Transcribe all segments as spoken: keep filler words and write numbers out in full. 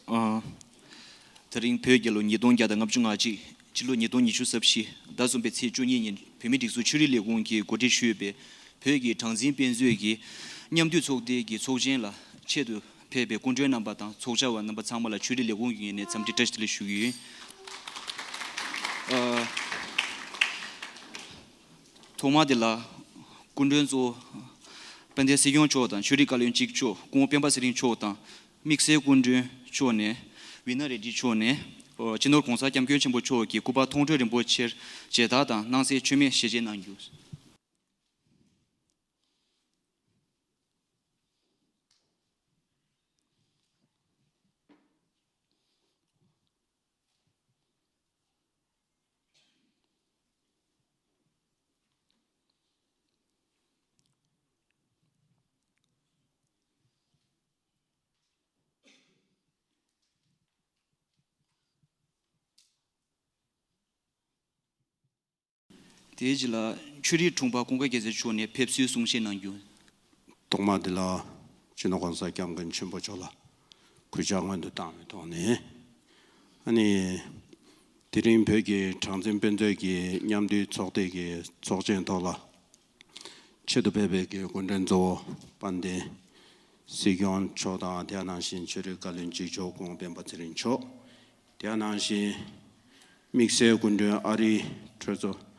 ཨ། དེ་རིང་བོད་རྒྱལ་ལོ་ཉིས་སྟོང་བརྒྱ་དང་ལྔ་བཅུ་ང་གཅིག་ཕྱི་ལོ་ཉིས་སྟོང་ཉི་ཤུ་རྩ་བཞི་ཟླ་གསུམ་པའི་ཚེས་བཅུ་གཉིས་ཉིན་བོད་མིའི་སྒྲིག་འཛུགས་ཆོས་རིག་ལས་ཁུངས་ཀྱིས་གོ་སྒྲིག་ཞུས་པའི་བོད་ཀྱི་གྲངས་འཛིན་དཔེ་མཛོད་ཀྱི་མཉམ་འདུས་ཚོགས་སྡེ་གི་ཚོགས་ཆེན་ལ་ཆེད་དུ་ཕེབས་པའི་སྐུ་མགྲོན་རྣམ་པ་དང་ཚོགས་བཅར་བ་རྣམ་པ་ཚང་མ་ལ་ཆོས་རིག་ལས་ཁུངས་ཀྱི་ངོས་ནས་འཚམས་འདྲི་བཀྲ་ཤིས་བདེ་ལེགས་ཞུ་གི་ཡོད། ཨ། ཐོག་མ་དེ་ལ་སྐུ་མགྲོན་གཙོ་བོ་དཔལ་ལྡན་སྲིད་སྐྱོང་མཆོག་དང་ཆོས་རིག་བཀའ་བློན་གཅིག་ལྕོགས་སྐུ་ངོ་སྤེན་པ་ཚེ་རིང་མཆོག་དང་། དམིགས་བསལ་སྐུ་མགྲོན་མཆོག་ནས་བི་ན་རེ་ཌི་མཆོག་ནས་སྤྱི་ནོར་༸གོང་ས་༸སྐྱབས་མགོན་ཆེན་པོ་མཆོག་གི་སྐུ་པར་མཐོང་གྲོལ་རིན་པོ་ཆེར་མཇལ་དར་དང་སྣང་གསལ་མཆོད་མེ་ཞལ་འབྱེད་གནང་རྒྱུ། དེའི་རྗེས་ལ་ཆོས་རིག་དྲུང་འཕར་ཀུན་དགའ་རྒྱལ་མཚན་མཆོག་ནས་ཕེབས་བསུའི་གསུང་བཤད་གནང་རྒྱུ། ཐོག་མ་དེ་ལ་སྤྱི་ནོར་༸གོང་ས་༸སྐྱབས་མགོན་ཆེན་པོ་མཆོག་ལ་གུས་ཕྱག་སྔོན་དུ་བཏང་བའི་ཐོག་ནས། ཨ་ནི། དེ་རིང་བོད་ཀྱི་གྲངས་འཛིན་དཔེ་མཛོད་ཀྱི་མཉམ་འདུས་ཚོགས་སྡེ་གི་ཚོགས་ཆེན་ཐོག་ལ་ཆེད་དུ་ཕེབས་པའི་གི་སྐུ་མགྲོན་གཙོ་བོ་དཔལ་ལྡན་སྲིད་སྐྱོང་མཆོག་དང་དེ་ནང་བཞིན་ཆོས་རིག་བཀའ་བློན་གཅིག་ལྕོགས་སྐུ་ངོ་སྤེན་པ་ཚེ་རིང་མཆོག་དེ་ནང་བཞིན་དམིགས་བསལ་སྐུ་མགྲོན་ཨ་རིའི་གྲོས་ཚོགས་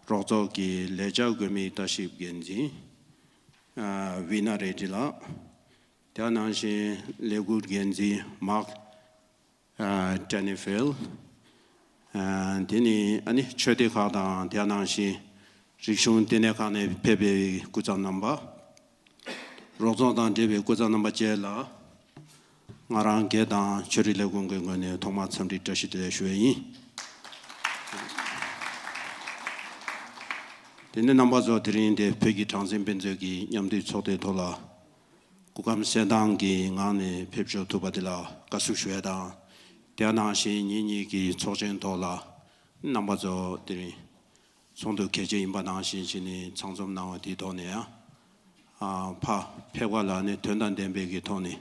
རོགས་ཚོགས་ཀྱི་ལས་བྱ་འགོད་མིའི་ལྟ་ཞིབ་འགན་འཛིན་ཨ་བི་ན་རེ་ཌི་ལགས། དེ་ནང་བཞིན་ལས་འགུལ་འགན་འཛིན་མཱག་ཨ་ཏྲེ་ནི་ཕེལ། ཨ་དེ་ནི་ཨ་ནི་ཆོས་སྡེ་ཁག་དང་དེ་ནང་བཞིན་རིག་གཞུང་ལྟེ་གནས་ཁག་ནས་ཕེབས་པའི་སྐུ་ཚབ་རྣམ་པ། རོགས་ཚོགས་དང་འབྲེལ་བའི་སྐུ་ཚབ་རྣམ་པ་བཅས་ལ། ང་རང་སྒེར་དང་ཆོས་རིག་ལས་ཁུངས་ཀྱི་ངོས་ནས་ཐོག་མར་འཚམས་འདྲི་བཀྲ་ཤིས་བདེ་ལེགས་ཞུ་བ་ཡིན། དེ་ནས་རྣམ་པ་ཚོ་དེ་རིང་འདིར་བོད་ཀྱི་གྲངས་འཛིན་དཔེ་མཛོད་ཀྱི་མཉམ་འདུས་ཚོགས་སྡེའི་ཐོག་ལ་སྐུ་ཁམས་གསལ་ཐང་གི་ངང་ནས་ཕེབས་འབྱོར་ཐུབ་པ་དེ་ལ་དགའ་བསུ་ཞུ་ཡ་དང་། དེ་ནང་བཞིན་ཉིན་གཉིས་ཀྱི་ཚོགས་ཆེན་ཐོག་ལ་རྣམ་པ་ཚོ་དེ་རིང་ཚོགས་འདུ་གལ་ཆེ་ཡིན་པ་ནང་བཞིན་བྱས་ནས་ཚང་འཛོམས་གནང་བ་དེའི་ཐོག་ནས་ཡང་ཨ་ཕར་ཕེབས་པ་ལ་ནི་དོན་དང་ལྡན་པའི་གི་ཐོག་ནས་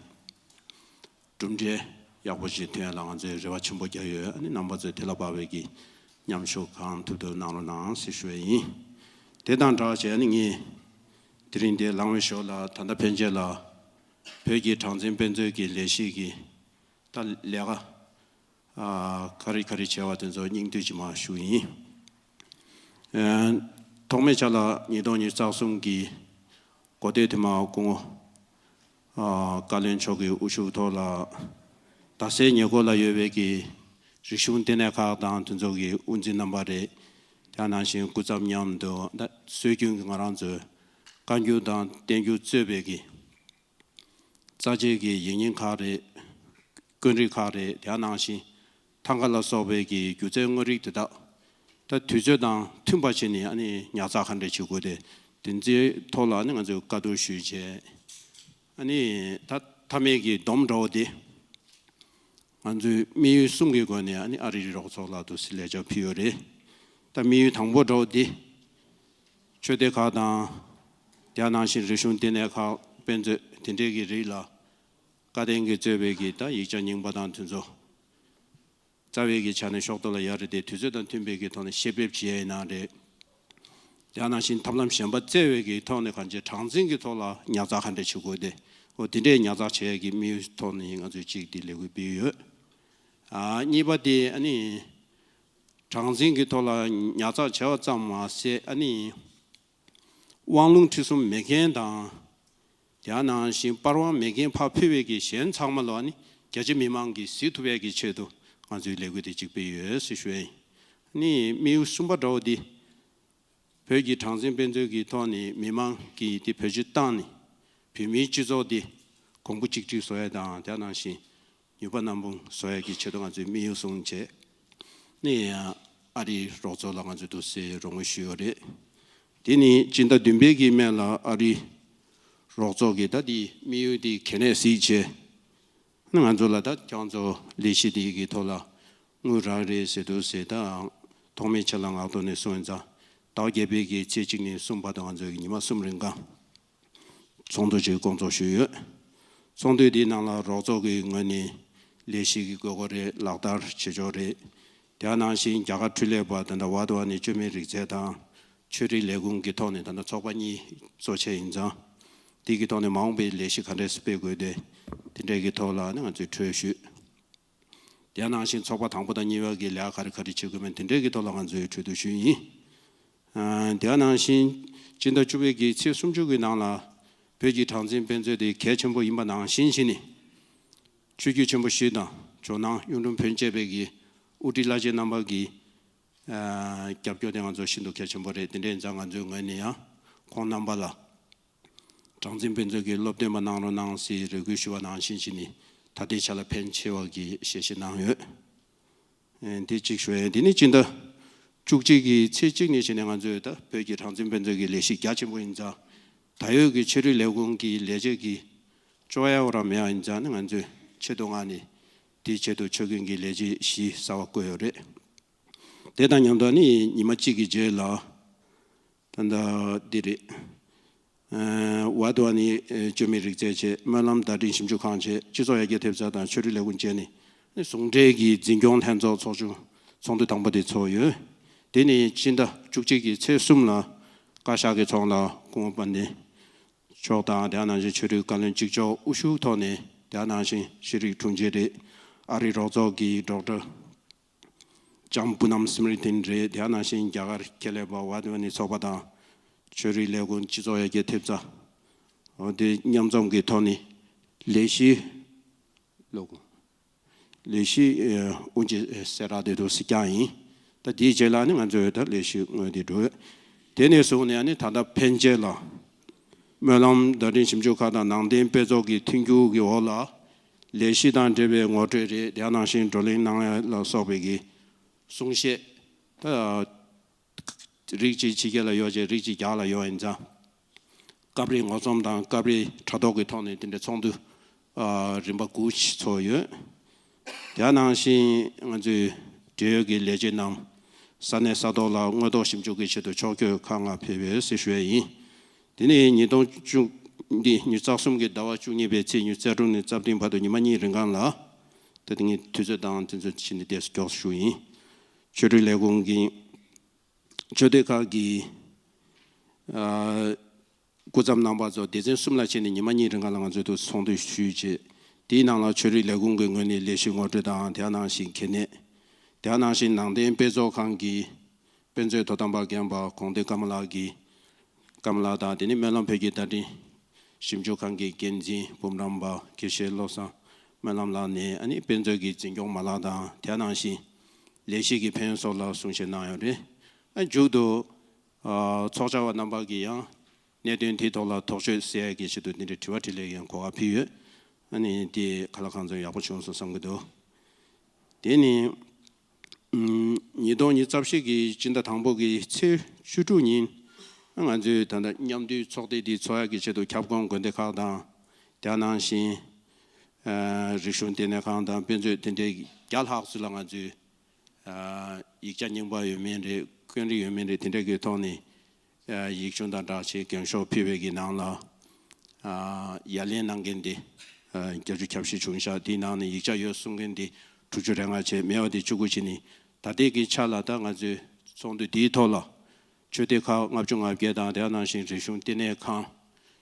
གྲུབ་འབྲས་ཡག་པོ་ཞིག་ཐོན་ཡ་ལ་ང་ཚོས་རེ་བ་ཆེན་པོ་བརྒྱབ་ཡོད། ཨ་ནི་རྣམ་པ་ཚོས་དེ་ལ་བབས་པའི་གི་མཉམ་ཞུགས་གང་ཐུབ་ཐུབ་གནང་རོགས་གནང་ཞེས་ཞུ་བ་ཡིན། དེ་དང་སྦྲགས་བྱས་ནས་ངས་དེ་རིང་འདིར་ལངས་པའི་ཞོར་ལ་ད་ལྟ་ཕན་ཆད་ལ་བོད་ཀྱི་གྲངས་འཛིན་དཔེ་མཛོད་ཀྱི་ལས་གཞི་གི་ད་ལས་ཀ་ཨ་ག་རེ་ག་རེ་བྱས་པ་དེ་ཚོ་སྙིང་བསྡུས་ཅིག་མར་ཞུ་ཡིན། ཨ་ཐོག་མའི་ཆ་ལ་ཉིས་སྟོང་ཉི་ཤུ་རྩ་གསུམ་གྱི་གོ་སྟོད་ཐེངས་མ་སྐུ་ངོ་ཨ་བཀའ་བློན་མཆོག་གི་དབུ་བཞུགས་ཐོག་ལ་རྡ་སའི་ཉེ་འཁོར་ལ་ཡོད་པའི་གི་རིག་གཞུང་ལྟེ་གནས་ཁག་དང་དེ་ཚོ་གི་དབུ་འཛིན་རྣམ་པ་རེད། དེ་ནང་བཞིན་སྐུ་ཚབ་མཉམ་དུ་ད་སྲོལ་རྒྱུན་གྱི་ང་རང་ཚོའི་བཀའ་འགྱུར་དང་བསྟན་འགྱུར་གཙོས་པའི་གི་རྩ་ཆེའི་གི་ཡིག་རྙིང་ཁག་རེད། དཀོན་རིགས་ཁག་རེད། དེ་ནང་བཞིན་ཐང་ག་ལ་སོགས་པའི་གི་སྒྱུ་རྩལ་དངོས་རིགས་དེ་དག་ད་དུས་ཚོད་དང་མཐུན་པ་བྱས་ནས་ཨ་ནི་ཉར་ཚགས་ག་འདྲ་བྱེད་དགོས་དེ་དེ་ཚོའི་ཐོག་ལ་ཨ་ནི་ང་ཚོས་བཀའ་བསྡུར་ཞུས་བྱས། ཨ་ནི་ད་མཐའ་མའི་གི་སྡོམ་འདྲ་བོ་དེ་ང་ཚོས་དམིགས་ཡུལ་གསུམ་གྱི་སྒོ་ནས་ཨ་ནི་ཨ་རིའི་རོགས་ཚོགས་ལ་དུ་སི་ལས་འཆར་ཕུལ་ཡོད་རེད། ད་དམིགས་ཡུལ་དང་པོ་འདྲ་བོ་དེ་ཆོས་སྡེ་ཁག་དང་། དེ་ནང་བཞིན་རིག་གཞུང་ལྟེ་གནས་ཁག་དཔེ་མཛོད་དེ་འདྲའི་གི་རིགས་ལ་བཀའ་བསྟན་གྱིས་གཙོས་པའི་གི་ད་ཡིག་ཆ་རྙིང་པ་དང་དེ་ཚོ་རྩ་བའི་གི་ཆ་ནས་ཤོག་ཐོག་ལ་ཡོད་རེད་དེ། དུས་ཚོད་དང་མཐུན་པའི་གི་ཐོག་ནས་ཞིབ་ཕེབས་བྱས་ཡིན་ན་རེད། དེ་ནང་བཞིན་ཐབས་ལམ་གཞན་པ་བཙལ་བའི་གི་ཐོག་ནས་གང་ཅི་གྲངས་འཛིན་གྱི་ཐོག་ལ་ཉར་ཚགས་ག་འདྲ་བྱེད་དགོས་དེ། འོ་དེ་འདྲའི་ཉར་ཚགས་བྱེད་ཡས་ཀྱི་དམིགས་ཡུལ་ཐོག་ནས་ང་ཚོས་གཅིག་དེ་ལས་འགུལ་སྤེལ་ཡོད། ཨ་གཉིས་པ་དེ་ཨ་ནི་གྲངས་འཛིན་གྱི་ཐོག་ལ་ཉར་ཚགས་བྱས་པ་ཙམ་མ་ཟད་ཨ་ནི་དབང་ལུང་ཁྲིད་གསུམ་མེད་མཁན་དང་། དེ་ནང་བཞིན་པར་དབང་མེད་མཁན་ཕར་ཕུལ་བའི་གི་གཞན་ཚང་མ་ལ་ཨ་ནི་རྒྱ་ཆེ་མི་མང་གིས་གཟིགས་ཐུབ་ཡས་ཀྱི་ཆེད་དུ་ང་ཚོའི་ལས་འགུལ་དེ་གཅིག་སྤེལ་ཡོད་ཟེར་ཞུ་ཡ་ཡིན། ཨ་ནི་དམིགས་ཡུལ་གསུམ་པ་འདྲ་བོ་འདི་བོད་ཀྱི་གྲངས་འཛིན་དཔེ་མཛོད་ཀྱི་ཐོག་ནས་མི་མང་གིས་དེ་བེད་སྤྱོད་བཏང་ནས་བོད་མིའི་སྤྱི་ཚོགས་འདི་གོང་བུ་གཅིག་སྒྲིལ་བཟོ་ཡ་དང་། དེ་ནང་བཞིན་ནུས་པ་སྣ་འབུམ་བཟོ་ཡ་གི་ཆེད་དུ་ང་ཚོས་དམིགས་ཡུལ་བཟུང་བྱས་ནས་ཨ་རིའི་རོགས་ཚོགས་ལ་ང་ཚོས་དུ་སེ་རོགས་དངུལ་ཞུས་ཡོད་རེད། དེ་ནི་སྤྱི་ཟླ་བདུན་པའི་གི་སྨད་ལ་ཨ་རིའི་རོགས་ཚོགས་ཀྱིས་ད་དེའི་དམིགས་ཡུལ་དེ་གལ་གནད་གཟིགས་བྱས། ང་ཚོ་ལ་ད་ཁྱེད་ཚོ་ལས་གཞི་འདི་གི་ཐོག་ལ་དངུལ་རག་རེད་ཟེར་དུས་ཟེར། ད་ཐོག་མའི་ཆ་ལ་ངག་ཐོག་ནས་གསུངས་ཡིན་ཙང་ཟླ་བ་བརྒྱད་པའི་གི་ཚེས་གཅིག་ནས་གསུམ་བར་དུ་ང་ཚོ་གི་ཉི་མ་གསུམ་རིང་གང་ཚོགས་འདུ་ཅིག་སྐོང་ཚོགས་ཞུས་ཡོད། ཚོགས་འདུ་འདིའི་ནང་ལ་རོགས་ཚོགས་ཀྱི་ངོས་ནས་ ལས་གཞི་གི་དགོས་མཁོ་རེད། ལག་བསྟར་བྱེད་ཕྱོགས་རེད། དེ་ནང་བཞིན་རྒྱ་གར་འཕྲུལ་ལས་པ་ད་ལྟ་ཝཱ་དཱ་ཝཱ་ནི་བཅོས་མིན་རིག་རྩལ་དང་ཆོས་རིག་ལས་ཁུངས་ཀྱི་ཐོག་ནས་ད་ལྟ་ཚོགས་པ་གཉིས་གཙོ་བྱས་ཡིན་ཙང་། དེ་གི་ཐོག་ནས་མ་འོངས་པའི་ལས་གཞི་ག་འདྲས་སྤེལ་དགོས་དེ་དེ་འདྲས་ཀྱི་ཐོག་ལ་ནི་ང་ཚོས་གྲོས་ཞུས། དེ་ནང་བཞིན་ཚོགས་པ་དང་པོ་དང་གཉིས་པ་གི་ལས་ཀ་ག་རེ་ག་རེ་བྱེད་དགོས་མིན་དེ་འདྲས་ཀྱི་ཐོག་ལ་ང་ཚོས་གྲོས་བསྡུར་ཞུས་ཡིན། ཨ། དེ་ནང་བཞིན་སྤྱི་ཟླ་བཅུ་པའི་གི་ཚེས་སུམ་ཅུ་གི་ནང་ལ་བོད་ཀྱི་གྲངས་འཛིན་དཔེ་མཛོད་དེ་གལ་ཆེན་པོ་ཡིན་པ་ནང་བཞིན་བྱས་ནས་ཆོས་བརྒྱུད་ཆེན་པོ་བཞི་དང་ཇོ་ནང་གཡུང་དྲུང་བོན་བཅས་པའི་གི་དབུ་ཁྲིད་བླ་ཆེན་རྣམ་པ་གི་ཨ། རྒྱབ་སྐྱོར་དེ་ང་ཚོ་ཤིན་ཏུ་གལ་ཆེན་པོ་རེད། དེ་འདྲ་ཡིན་ཙང་ང་ཚོའི་ངོས་ནས་ཡང་ཁོང་རྣམ་པ་ལ་གྲངས་འཛིན་དཔེ་མཛོད་ཀྱི་སློབ་སྟོན་པ་གནང་རོགས་གནང་ཟེར་རེ་སྐུལ་ཞུ་བ་ནང་བཞིན་བྱས་ནས་ད་ལྟའི་ཆ་ལ་ཕན་ཆེ་བ་གི་ཞལ་བཞེས་གནང་ཡོད། ཨེ། དེ་གཅིག་ཞུ་ཡ་ཡིན། དེ་ནས་སྤྱི་ཟླ་བཅུ་གཅིག་གི་ཚེས་གཅིག་ནས་བྱས་ནས་ང་ཚོས་ད་བོད་ཀྱི་གྲངས་འཛིན་དཔེ་མཛོད་ཀྱི་ལས་གཞི་རྒྱ་ཆེན་པོ་ཡིན་ཙང་ད་ཡོད་ཀྱི་ཆོས་རིག་ལས་ཁུངས་ཀྱི་ལས་བྱེད་ཀྱི་བཅོ་ཡ་འོ་ར་མེད་ཡ་ཡིན་ཙང་ནི་ང་ཚོས་ཆེད་དུ་མངགས་ནས་དེའི་ཆེད་དུ་ཆོད་གན་གྱི་ལས་བྱེད་བཞི་གསར་པ་བསྐོས་ཡོད་རེད། དེ་དང་མཉམ་དུ་ནི་ཉི་མ་གཅིག་གི་རྗེས་ལ་ད་ལྟ་འདི་རེད། ཝཱ་དཱ་ཝཱ་ནི་བཅོས་མིན་རིག་རྩལ་བཅས་སྨོན་ལམ་བརྡ་འཕྲིན་ཞིབ་འཇུག་ཁང་བཅས་སྤྱི་ཚོགས་ཡར་རྒྱས་ཐེབས་རྩ་དང་ཆོས་རིག་ལས་ཁུངས་བཅས་ནས་ཟུང་འབྲེལ་གྱིས་འཛིན་སྐྱོང་ལྷན་ཚོགས་ཚོགས་ཆུང་ཚོགས་འདུ་དང་པོ་དེ་ཚོགས་ཡོད། དེ་ནི་སྤྱི་ཟླ་བཅུ་གཅིག་གི་ཚེས་གསུམ་ལ་བཀའ་ཤག་གི་ཚོགས་ལ་སྐུ་ངོ་པཎྜི་ཏ་མཆོག་དང་དེ་ནང་བཞིན་ཆོས་རིག་བཀའ་བློན་གཅིག་ལྕོགས་དབུ་བཞུགས་ཐོག་ནས་དེ་ནང་བཞིན་ཤེས་རིག་དྲུང་ཆེ་རེད། ཨ་རིའི་རོགས་ཚོགས་ཀྱི་ཌོག་ཊར་ལྕམ་པུ་ནམ་སི་མི་རི་ཐིན་རེད། དེ་ནང་བཞིན་རྒྱ་གར་ཁྱད་ལས་པ་ཝཱ་དཱ་ཝཱ་ནི་ཚོགས་པ་དང་ཆོས་རིག་ལས་ཁུངས་སྤྱི་ཚོགས་ཡར་རྒྱས་ཐེབས་རྩ་འོ་དེ་མཉམ་འཛོམས་ཀྱི་ཐོག་ནས་ལས་གཞི་ལོ་ལས་གཞི་དབུ་འབྱེད་གསལ་བསྒྲགས་དེ་འདུག་སེ་བསྐྱངས་ཡིན། ད་དེའི་རྗེས་ལ་ནི་ང་ཚོས་ད་ལས་གཞི་དངོས་དེ་འགྲོ། དེ་ནས་བཟུང་ནས་ནི་ད་ལྟ་ཕན་ཆད་ལ་སྨོན་ལམ་བརྡ་འཕྲིན་ཞིབ་འཇུག་ཁང་དང་ནང་བསྟན་དཔེ་ཚོགས་ཀྱི་མཐུན་འགྱུར་གྱི་འོག་ལ་ལས་གཞི་དང་འབྲེལ་བའི་ངོ་སྤྲོད་རེད། དེ་ནང་བཞིན་བགྲོ་གླེང་གནང་ཡ་ལ་སོགས་པའི་གི་གསུང་བཤད་ད་རིགས་གཅིག་ཕྱི་རྒྱལ་ལ་ཡོད་ཅེས་རིགས་གཅིག་རྒྱ་ལ་ཡོད་ཡིན་ཙང་། སྐབས་རེ་ངོ་ཚོམ་དང་སྐབས་རེ་དྲ་ཐོག་གི་ཐོག་ནས་དེ་འདྲའི་ཚོགས་འདུ་ཨ་རིམ་པ་དགུ་ཞིག་ཚོགས་ཡོད། དེ་ནང་བཞིན་ང་ཚོའི་འབྲེལ་ཡོད་ཀྱི་ལས་བྱེད་རྣམས་ས་གནས་ས་ཐོག་ལ་དངོས་ཐོག་ཞིབ་འཇུག་གི་ཆེད་དུ་ཕྱོགས་བསྐྱོད་ཁག་ལྔ་ཕེབས་ཡོད་ཟེར་ཞུ་ཡས་ཡིན། དེ་ནས་ཉིས་སྟོང་བཅུ་འདི་ཉི་ཤུ་རྩ་གསུམ་གྱི་ཟླ་བ་བཅུ་གཉིས་པའི་ཚེས་ཉི་ཤུ་རྩ་དྲུག་ནས་རྩ་བདུན་བར་དུ་ཉི་མ་གཉིས་རིང་གང་ལ་ད་དེ་ངས་དུས་ཚོད་དང་དེ་ཚོ་ཕྱིན་ཏེ་ཏོག་ཙམ་མགྱོགས་སུ་ཞུ་ཡིན། ཆོས་རིག་ལས་ཁུངས་ཀྱི་ཆོས་སྡེ་ཁག་གི་ཨ་སྐུ་ཚབ་རྣམ་པ་ཚོ་སྡེ་ཚན་གསུམ་ལ་ཕྱེ་ནས་ཉི་མ་གཉིས་རིང་ག་ལ་ང་ཚོས་ཐུགས་ཚོགས་འདུ་ཞུས་རྗེས། དེའི་ནང་ལ་ཆོས་རིག་ལས་ཁུངས་ཀྱི་ངོས་ནས་ལས་གཞི་ངོ་སྤྲོད་དང་དེ་ནང་བཞིན་གལ་གནད། དེ་ནང་བཞིན་ནང་བསྟན་དཔེ་ཚོགས་ཁང་གི་དཔེ་མཛོད་དོ་དམ་པ་རྒན་པ་དགོངས་ལྡན་ཀརྨ་ལགས་ཀྱིས་ཀརྨ་ལགས་དང་དེ་ནས་སྨོན་ལམ་བོད་ཀྱི་བརྡ་འཕྲིན་ཞིབ་འཇུག་ཁང་གི་འགན་འཛིན་འབུམ་རམས་པ་དགེ་བཤེས་བློ་བཟང་སྨོན་ལམ་ལགས་ནས་ཨ་ནི་དཔེ་མཛོད་ཀྱི་འཛིན་སྐྱོང་མ་ལག་དང་དེ་ནང་བཞིན་ལས་གཞི་གི་ཕན་ཡོན་སོགས་ལ་གསུང་བཤད་གནང་ཡོད་རེད། ཨ་མཇུག་ཏུ་ཨ་ཚོགས་བཅར་བ་རྣམ་པ་གིས་ཡང་གནད་དོན་དེའི་ཐོག་ལ་དོགས་གཅོད་སེལ་ཡ་གི་ཆེད་དུ་འདི་འདྲའི་དྲི་བ་དྲིས་ལན་ཡང་གོ་སྐབས་ཕུལ་ཡོད། ཨ་ནི་དེ་ག་ལ་གང་འཚམ་ཡག་པོ་བྱུང་སོང་བསམ་གྱི་འདུག་དེ་ནི་ཉིས་སྟོང་ཉི་ཤུ་རྩ་བཞི་གི་སྤྱི་ཟླ་དང་པོ་གི་ཚེས་བཅུ་དྲུག་ཉིན་ང་ཚོས་ད་ལྟ་མཉམ་འདུས་ཚོགས་སྡེ་འདི་ཚོགས་ཡག་གི་ཆེད་དུ་ཁྱབ་ཁོངས་དགོན་སྡེ་ཁག་དང་དེ་ནང་བཞིན་ཨ་རིག་གཞུང་ལྟེ་གནས་ཁང་དང་དཔེ་མཛོད་དེ་འདྲའི་བརྒྱ་ལྷག་ཙམ་ལ་ང་ཚོས་ཨ་ཡིག་ཆ་རྙིང་པ་ཡོད་མེད་རེད། དཀོན་རིགས་ཡོད་མེད་རེད། དེ་འདྲ་གི་ཐོག་ནས་ཨ་ཡིག་ཆུང་དང་སྦྲགས་བྱས་འགེངས་ཤོག་ཕུལ་བའི་གི་ནང་ལ་ཨ་ཡ་ལན་གནང་མཁན་དེ་ཨ་བརྒྱད་ཅུ་གྱ་བཞི་བྱུང་ཤག་དེའི་ནང་ནས་ཡིག་ཆ་ཡོད་གསུང་མཁན་དེ་དྲུག་ཅུ་རེ་ལྔ་བྱས། མེད་པ་དེ་བཅུ་དགུ་བྱས་ནས་ད་ལྟའི་གི་ཆ་ལ་ད་ང་ཚོའི་ཚོགས་འདུ་འདིའི་ཐོག་ལ་ཆོས་སྡེ་ཁག་ལྔ་བཅུ་ང་བརྒྱད་དང་དེ་ནང་བཞིན་རིག་གཞུང་ལྟེ་གནས་ཁང་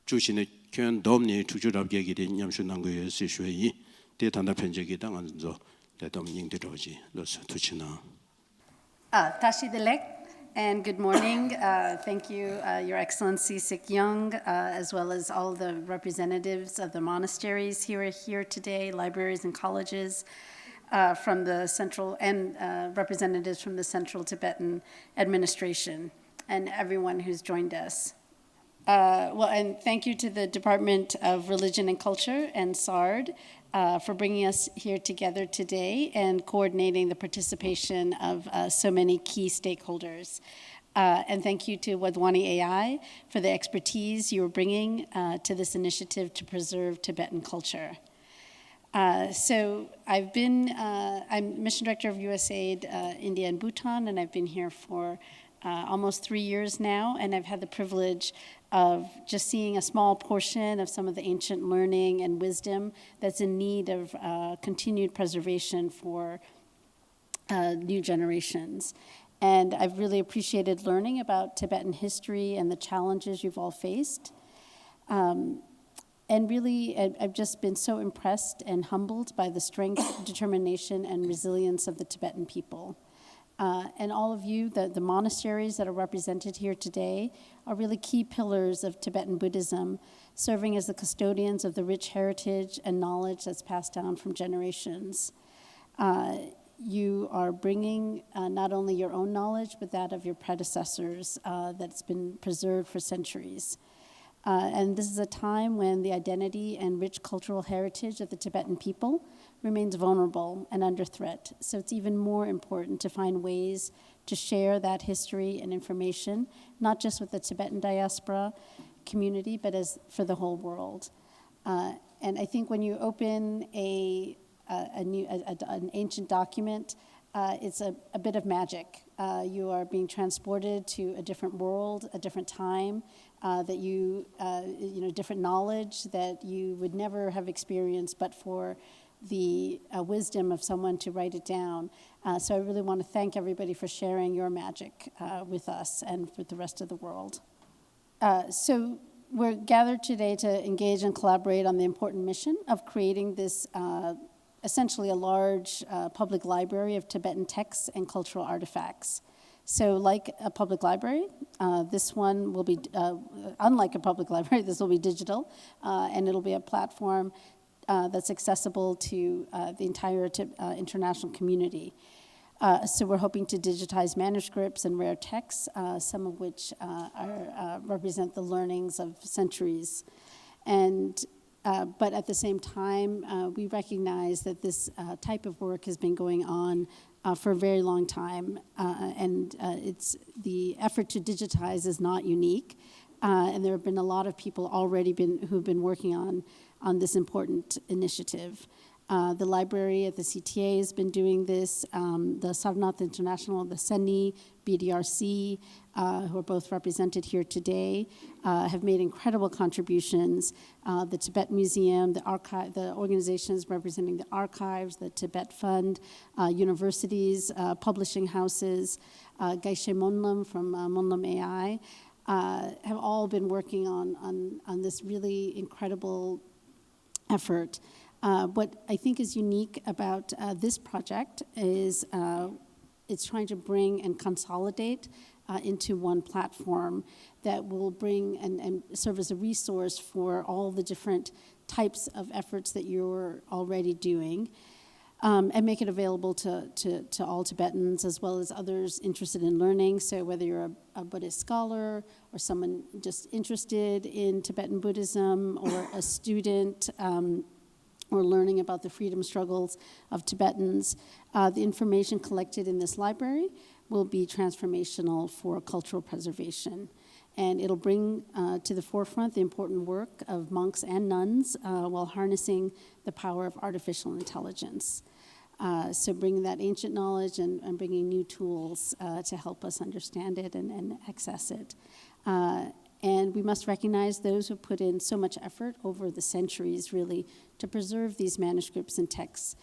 བཅུ་བྱས་ནས་ཁྱོན་བསྡོམས་ནས་དྲུག་ཅུ་རེ་བརྒྱད་ཀྱིས་དེ་མཉམ་ཞུགས་གནང་གི་ཡོད་ཟེར་ཞུ་ཡ་ཡིན། དེ་ད་ལྟ་ཕན་ཆད་ཀྱི་ད་ང་ཚོ་ལས་བསྡོམས་སྙིང་བསྡུས་འདྲ་བོ་ཅིག་ལགས་སོ། ཐུགས་རྗེ་གནང་། Uh, Tashi Delek, and good morning. Uh, thank you, uh, Your Excellency Sik Young, uh, as well as all the representatives of the monasteries who are here today, libraries and colleges, uh, from the central, and uh, representatives from the Central Tibetan Administration, and everyone who's joined us. Uh, well, and thank you to the Department of Religion and Culture and SARD, uh, for bringing us here together today and coordinating the participation of, uh, so many key stakeholders. Uh, and thank you to Wadhwani A I for the expertise you are bringing, uh, to this initiative to preserve Tibetan culture. Uh, so I've been, uh, I'm Mission Director of U S aid, uh, India and Bhutan, and I've been here for uh, almost three years now, and I've had the privilege of just seeing a small portion of some of the ancient learning and wisdom that's in need of uh, continued preservation for uh, new generations. And I've really appreciated learning about Tibetan history and the challenges you've all faced. Um, and really, I- I've just been so impressed and humbled by the strength, determination, and resilience of the Tibetan people. Uh, and all of you, the, the monasteries that are represented here today, are really key pillars of Tibetan Buddhism, serving as the custodians of the rich heritage and knowledge that's passed down from generations. Uh, you are bringing uh, not only your own knowledge, but that of your predecessors uh, that's been preserved for centuries. Uh, and this is a time when the identity and rich cultural heritage of the Tibetan people remains vulnerable and under threat. So it's even more important to find ways to share that history and information, not just with the Tibetan diaspora community, but as for the whole world. Uh, and I think when you open a a, a new, a, a, an ancient document, uh, it's a, a bit of magic. Uh, you are being transported to a different world, a different time, uh, that you, uh, you know, different knowledge that you would never have experienced but for the uh, wisdom of someone to write it down. Uh, so I really want to thank everybody for sharing your magic uh, with us and with the rest of the world. Uh, so we're gathered today to engage and collaborate on the important mission of creating this uh, essentially a large uh, public library of Tibetan texts and cultural artifacts. So, like a public library, uh, this one will be, uh, unlike a public library, this will be digital, uh, and it'll be a platform uh, that's accessible to uh, the entire Tib- uh, international community. Uh, so we're hoping to digitize manuscripts and rare texts, uh, some of which uh, are, uh, represent the learnings of centuries. And uh, but at the same time, uh, we recognize that this uh, type of work has been going on uh, for a very long time, uh, and uh, it's the effort to digitize is not unique. Uh, and there have been a lot of people already been who've been working on on this important initiative. Uh, the library at the C T A has been doing this. Um, the Sarnath International, the CENI, B D R C, uh, who are both represented here today, uh, have made incredible contributions. Uh, the Tibet Museum, the archive, the organizations representing the archives, the Tibet Fund, uh, universities, uh, publishing houses, uh, Geshe Monlam from uh, Monlam A I, uh, have all been working on, on, on this really incredible effort. Uh, what I think is unique about uh, this project is uh, it's trying to bring and consolidate uh, into one platform that will bring and, and serve as a resource for all the different types of efforts that you're already doing. Um, and make it available to, to, to all Tibetans as well as others interested in learning. So, whether you're a, a Buddhist scholar or someone just interested in Tibetan Buddhism or a student um, or learning about the freedom struggles of Tibetans, uh, the information collected in this library will be transformational for cultural preservation. And it'll bring uh, to the forefront the important work of monks and nuns uh, while harnessing the power of artificial intelligence. Uh, so bringing that ancient knowledge and, and bringing new tools uh, to help us understand it and, and access it. Uh, and we must recognize those who put in so much effort over the centuries, really, to preserve these manuscripts and texts.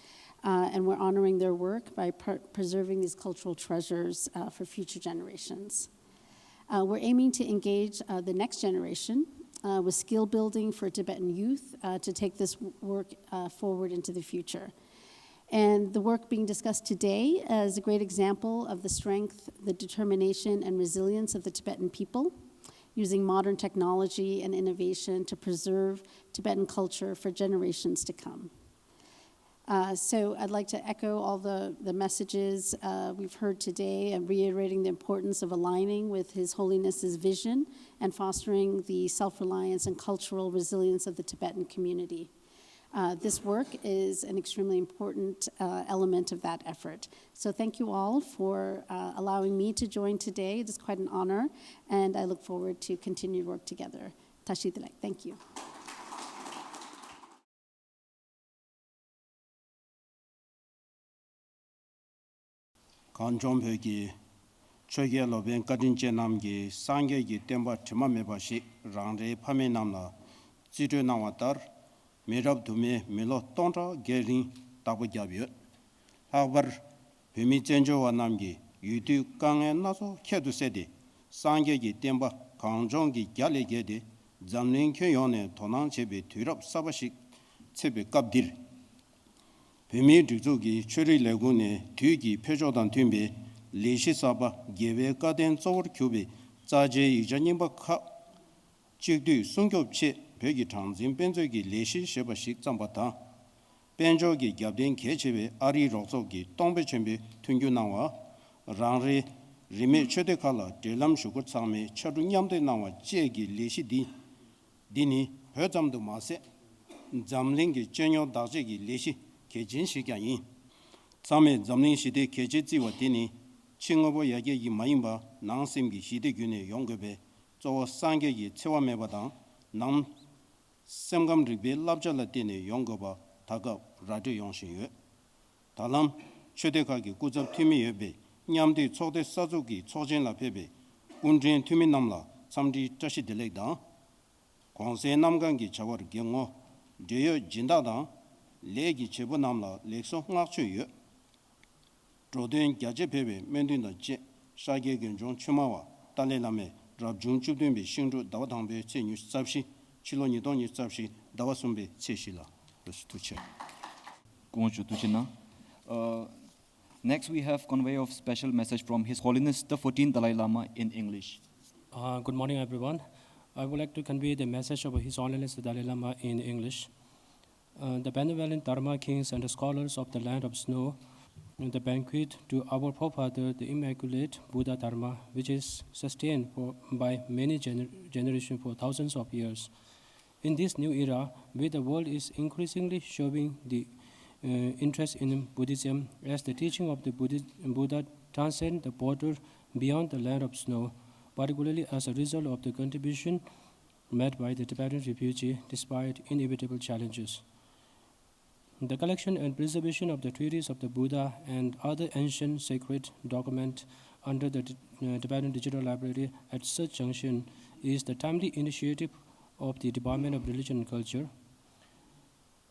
Uh, and we're honoring their work by per- preserving these cultural treasures uh, for future generations. Uh, we're aiming to engage uh, the next generation uh, with skill building for Tibetan youth uh, to take this w- work uh, forward into the future. And the work being discussed today is a great example of the strength, the determination, and resilience of the Tibetan people, using modern technology and innovation to preserve Tibetan culture for generations to come. Uh, so I'd like to echo all the, the messages uh, we've heard today and reiterating the importance of aligning with His Holiness's vision and fostering the self-reliance and cultural resilience of the Tibetan community. Uh, this work is an extremely important uh, element of that effort. So thank you all for uh, allowing me to join today. It is quite an honor, and I look forward to continued work together. Tashi Delek, thank you. གངས་ལྗོངས་བོད་ཀྱི་ ཆོས་རྒྱལ་སློབ་དཔོན་བཀའ་དྲིན་ཅན་རྣམས་ཀྱིས་སངས་རྒྱས་ཀྱི་བསྟན་པ་དྲི་མ་མེད་པ་ཞིག་རང་རེའི་ཕ་མེས་རྣམས་ལ་རྩིས་སྤྲོད་གནང་བ་ལྟར། མི་རབས་དུ་མས་མི་ལོ་སྟོང་ཕྲག་བརྒྱའི་རིང་བདག་པོ་བརྒྱབ་ཡོད། ལྷག་པར་བོད་མི་བཙན་བྱོལ་བ་རྣམས་ཀྱིས་ཡུལ་དུས་དཀའ་ངལ་སྣ་ཚོགས་ཁྱད་དུ་བསད་དེ། སངས་རྒྱས་ཀྱི་བསྟན་པ་གངས་ལྗོངས་ཀྱི་རྒྱ་ལས་བརྒལ་ཏེ་འཛམ་གླིང་ཁྱོན་ཡོངས་ནས་དོ་སྣང་བྱེད་པའི་དུས་རབས་གསར་པ་ཞིག་ཚུད་པའི་སྐབས་འདིར། བོད་མིའི་སྒྲིག་འཛུགས་ཀྱི་ཆོས་རིག་ལས་ཁུངས་ནས་དུས་ཀྱི་འཕེལ་ཕྱོགས་དང་མཐུན་པའི་ལས་གཞི་གསར་པ། རྒྱལ་བའི་བཀའ་བསྟན་གཙོ་བོར་གྱུར་པའི་རྩ་ཆེའི་ཡིག་ཆ་རྙིང་པ་ཁག་གཅིག་སྡུད་སྲུང་སྐྱོབ་ཆེད་བོད་ཀྱི་གྲངས་འཛིན་དཔེ་མཛོད་ཀྱི་ལས་གཞི་ཞེས་པ་ཞིག་བརྩམས་པ་དང་། དཔལ་འབྱོར་གྱི་རྒྱབ་རྟེན་གལ་ཆེ་བའི་ཨ་རིའི་རོགས་ཚོགས་ཀྱིས་གཏོང་ཕོད་ཆེན་པོས་མཐུན་འགྱུར་གནང་བ། རང་རེའི་རིས་མེད་ཆོས་སྡེ་ཁག་ལ་འབྲེལ་ལམ་ཞུ་སྒོ་ཚང་མའི་ཕྱར་གྲུ་མཉམ་འདེགས་གནང་བ་བཅས་ཀྱི་ལས་གཞི་འདི། འདི་ནི་བོད་ཙམ་དུ་མ་ཟད། འཛམ་གླིང་གི་སྤྱི་ནོར་བདག་གཅེས་ཀྱི་ལས་གཞི་གལ་ཆེན་ཞིག་ཀྱང་ཡིན། ཚང་མས་འཛམ་གླིང་ཞི་བདེ་གལ་ཆེར་བརྩི་བ་དེ་ནི་ཕྱི་དངོས་པོ་ཡར་རྒྱས་ཀྱིས་མ་ཡིན་པར་ནང་སེམས་ཀྱི་ཞི་བདེ་བརྒྱུད་ནས་ཡོང་དགོས་པས། གཙོ་བོ་སངས་རྒྱས་ཀྱི་འཚེ་བ་མེད་པ་དང་ནང་སེམས་ཁམས་རིག་པའི་བསླབ་བྱ་ལ་བརྟེན་ནས་ཡོང་དགོས་པ་ད་སྐབས་ར་སྤྲོད་ཡོང་བཞིན་ཡོད། ད་ལམ་ཆོས་སྡེ་ཁག་གི་སྐུ་ཚབ་འཐུས་མི་ཡོད་པའི་མཉམ་འདུས་ཚོགས་སྡེ་གསར་འཛུགས་ཀྱི་ཚོགས་ཆེན་ལ་ཕེབས་པའི་སྐུ་མགྲོན་འཐུས་མི་རྣམས་ལ་འཚམས་འདྲིའི་བཀྲ་ཤིས་བདེ་ལེགས་དང་། གོང་གསལ་གནམ་གང་གི་བྱ་བར་གེགས་སྔོ། འབྲེལ་ཡོད་སྦྱིན་བདག་དང་ལས་ཀྱི་བྱེད་པོ་རྣམས་ལ་ལེགས་སོ་བསྔགས་བརྗོད་ཡོད། འགྲོ་དོན་རྒྱ་ཆེ་འཕེལ་བའི་སྨོན་འདུན་དང་བཅས། ཤཱཀྱའི་དགེ་སྦྱོང་ཆོས་སྨྲ་བ་ཏཱ་ལའི་བླ་མས་རབ་བྱུང་བཅུ་བདུན་པའི་ཤིང་འབྲུག་ཟླ་བ་དང་པོའི་ཚེས་ཉི་ཤུ་རྩ་བཞི། ཕྱི་ལོ་ཉིས་སྟོང་ཉི་ཤུ་རྩ་བཞི་ཟླ་བ་གསུམ་པའི་ཚེས་བཞི་ལ། ལགས་སོ། ཐུགས་རྗེ་ཆེ། སྐུ་ངོ་མཆོག་ཐུགས་རྗེ་གནང་། Uh, next, we have convey of special message from His Holiness the fourteenth Dalai Lama in English. Uh, good morning, everyone. I would like to convey the message of His Holiness the Dalai Lama in English. Uh, the benevolent Dharma kings and the scholars of the land of snow, the banquet to our forefather, the Immaculate Buddha Dharma, which is sustained for, by many gener- generations for thousands of years. In this new era, where the world is increasingly showing the uh, interest in Buddhism, as the teaching of the Buddhist, Buddha transcend the border beyond the land of snow, particularly as a result of the contribution made by the Tibetan refugee despite inevitable challenges. The collection and preservation of the treatises of the Buddha and other ancient sacred documents under the Ti- uh, Tibetan Digital Library at such junction is the timely initiative of the Department of Religion and Culture.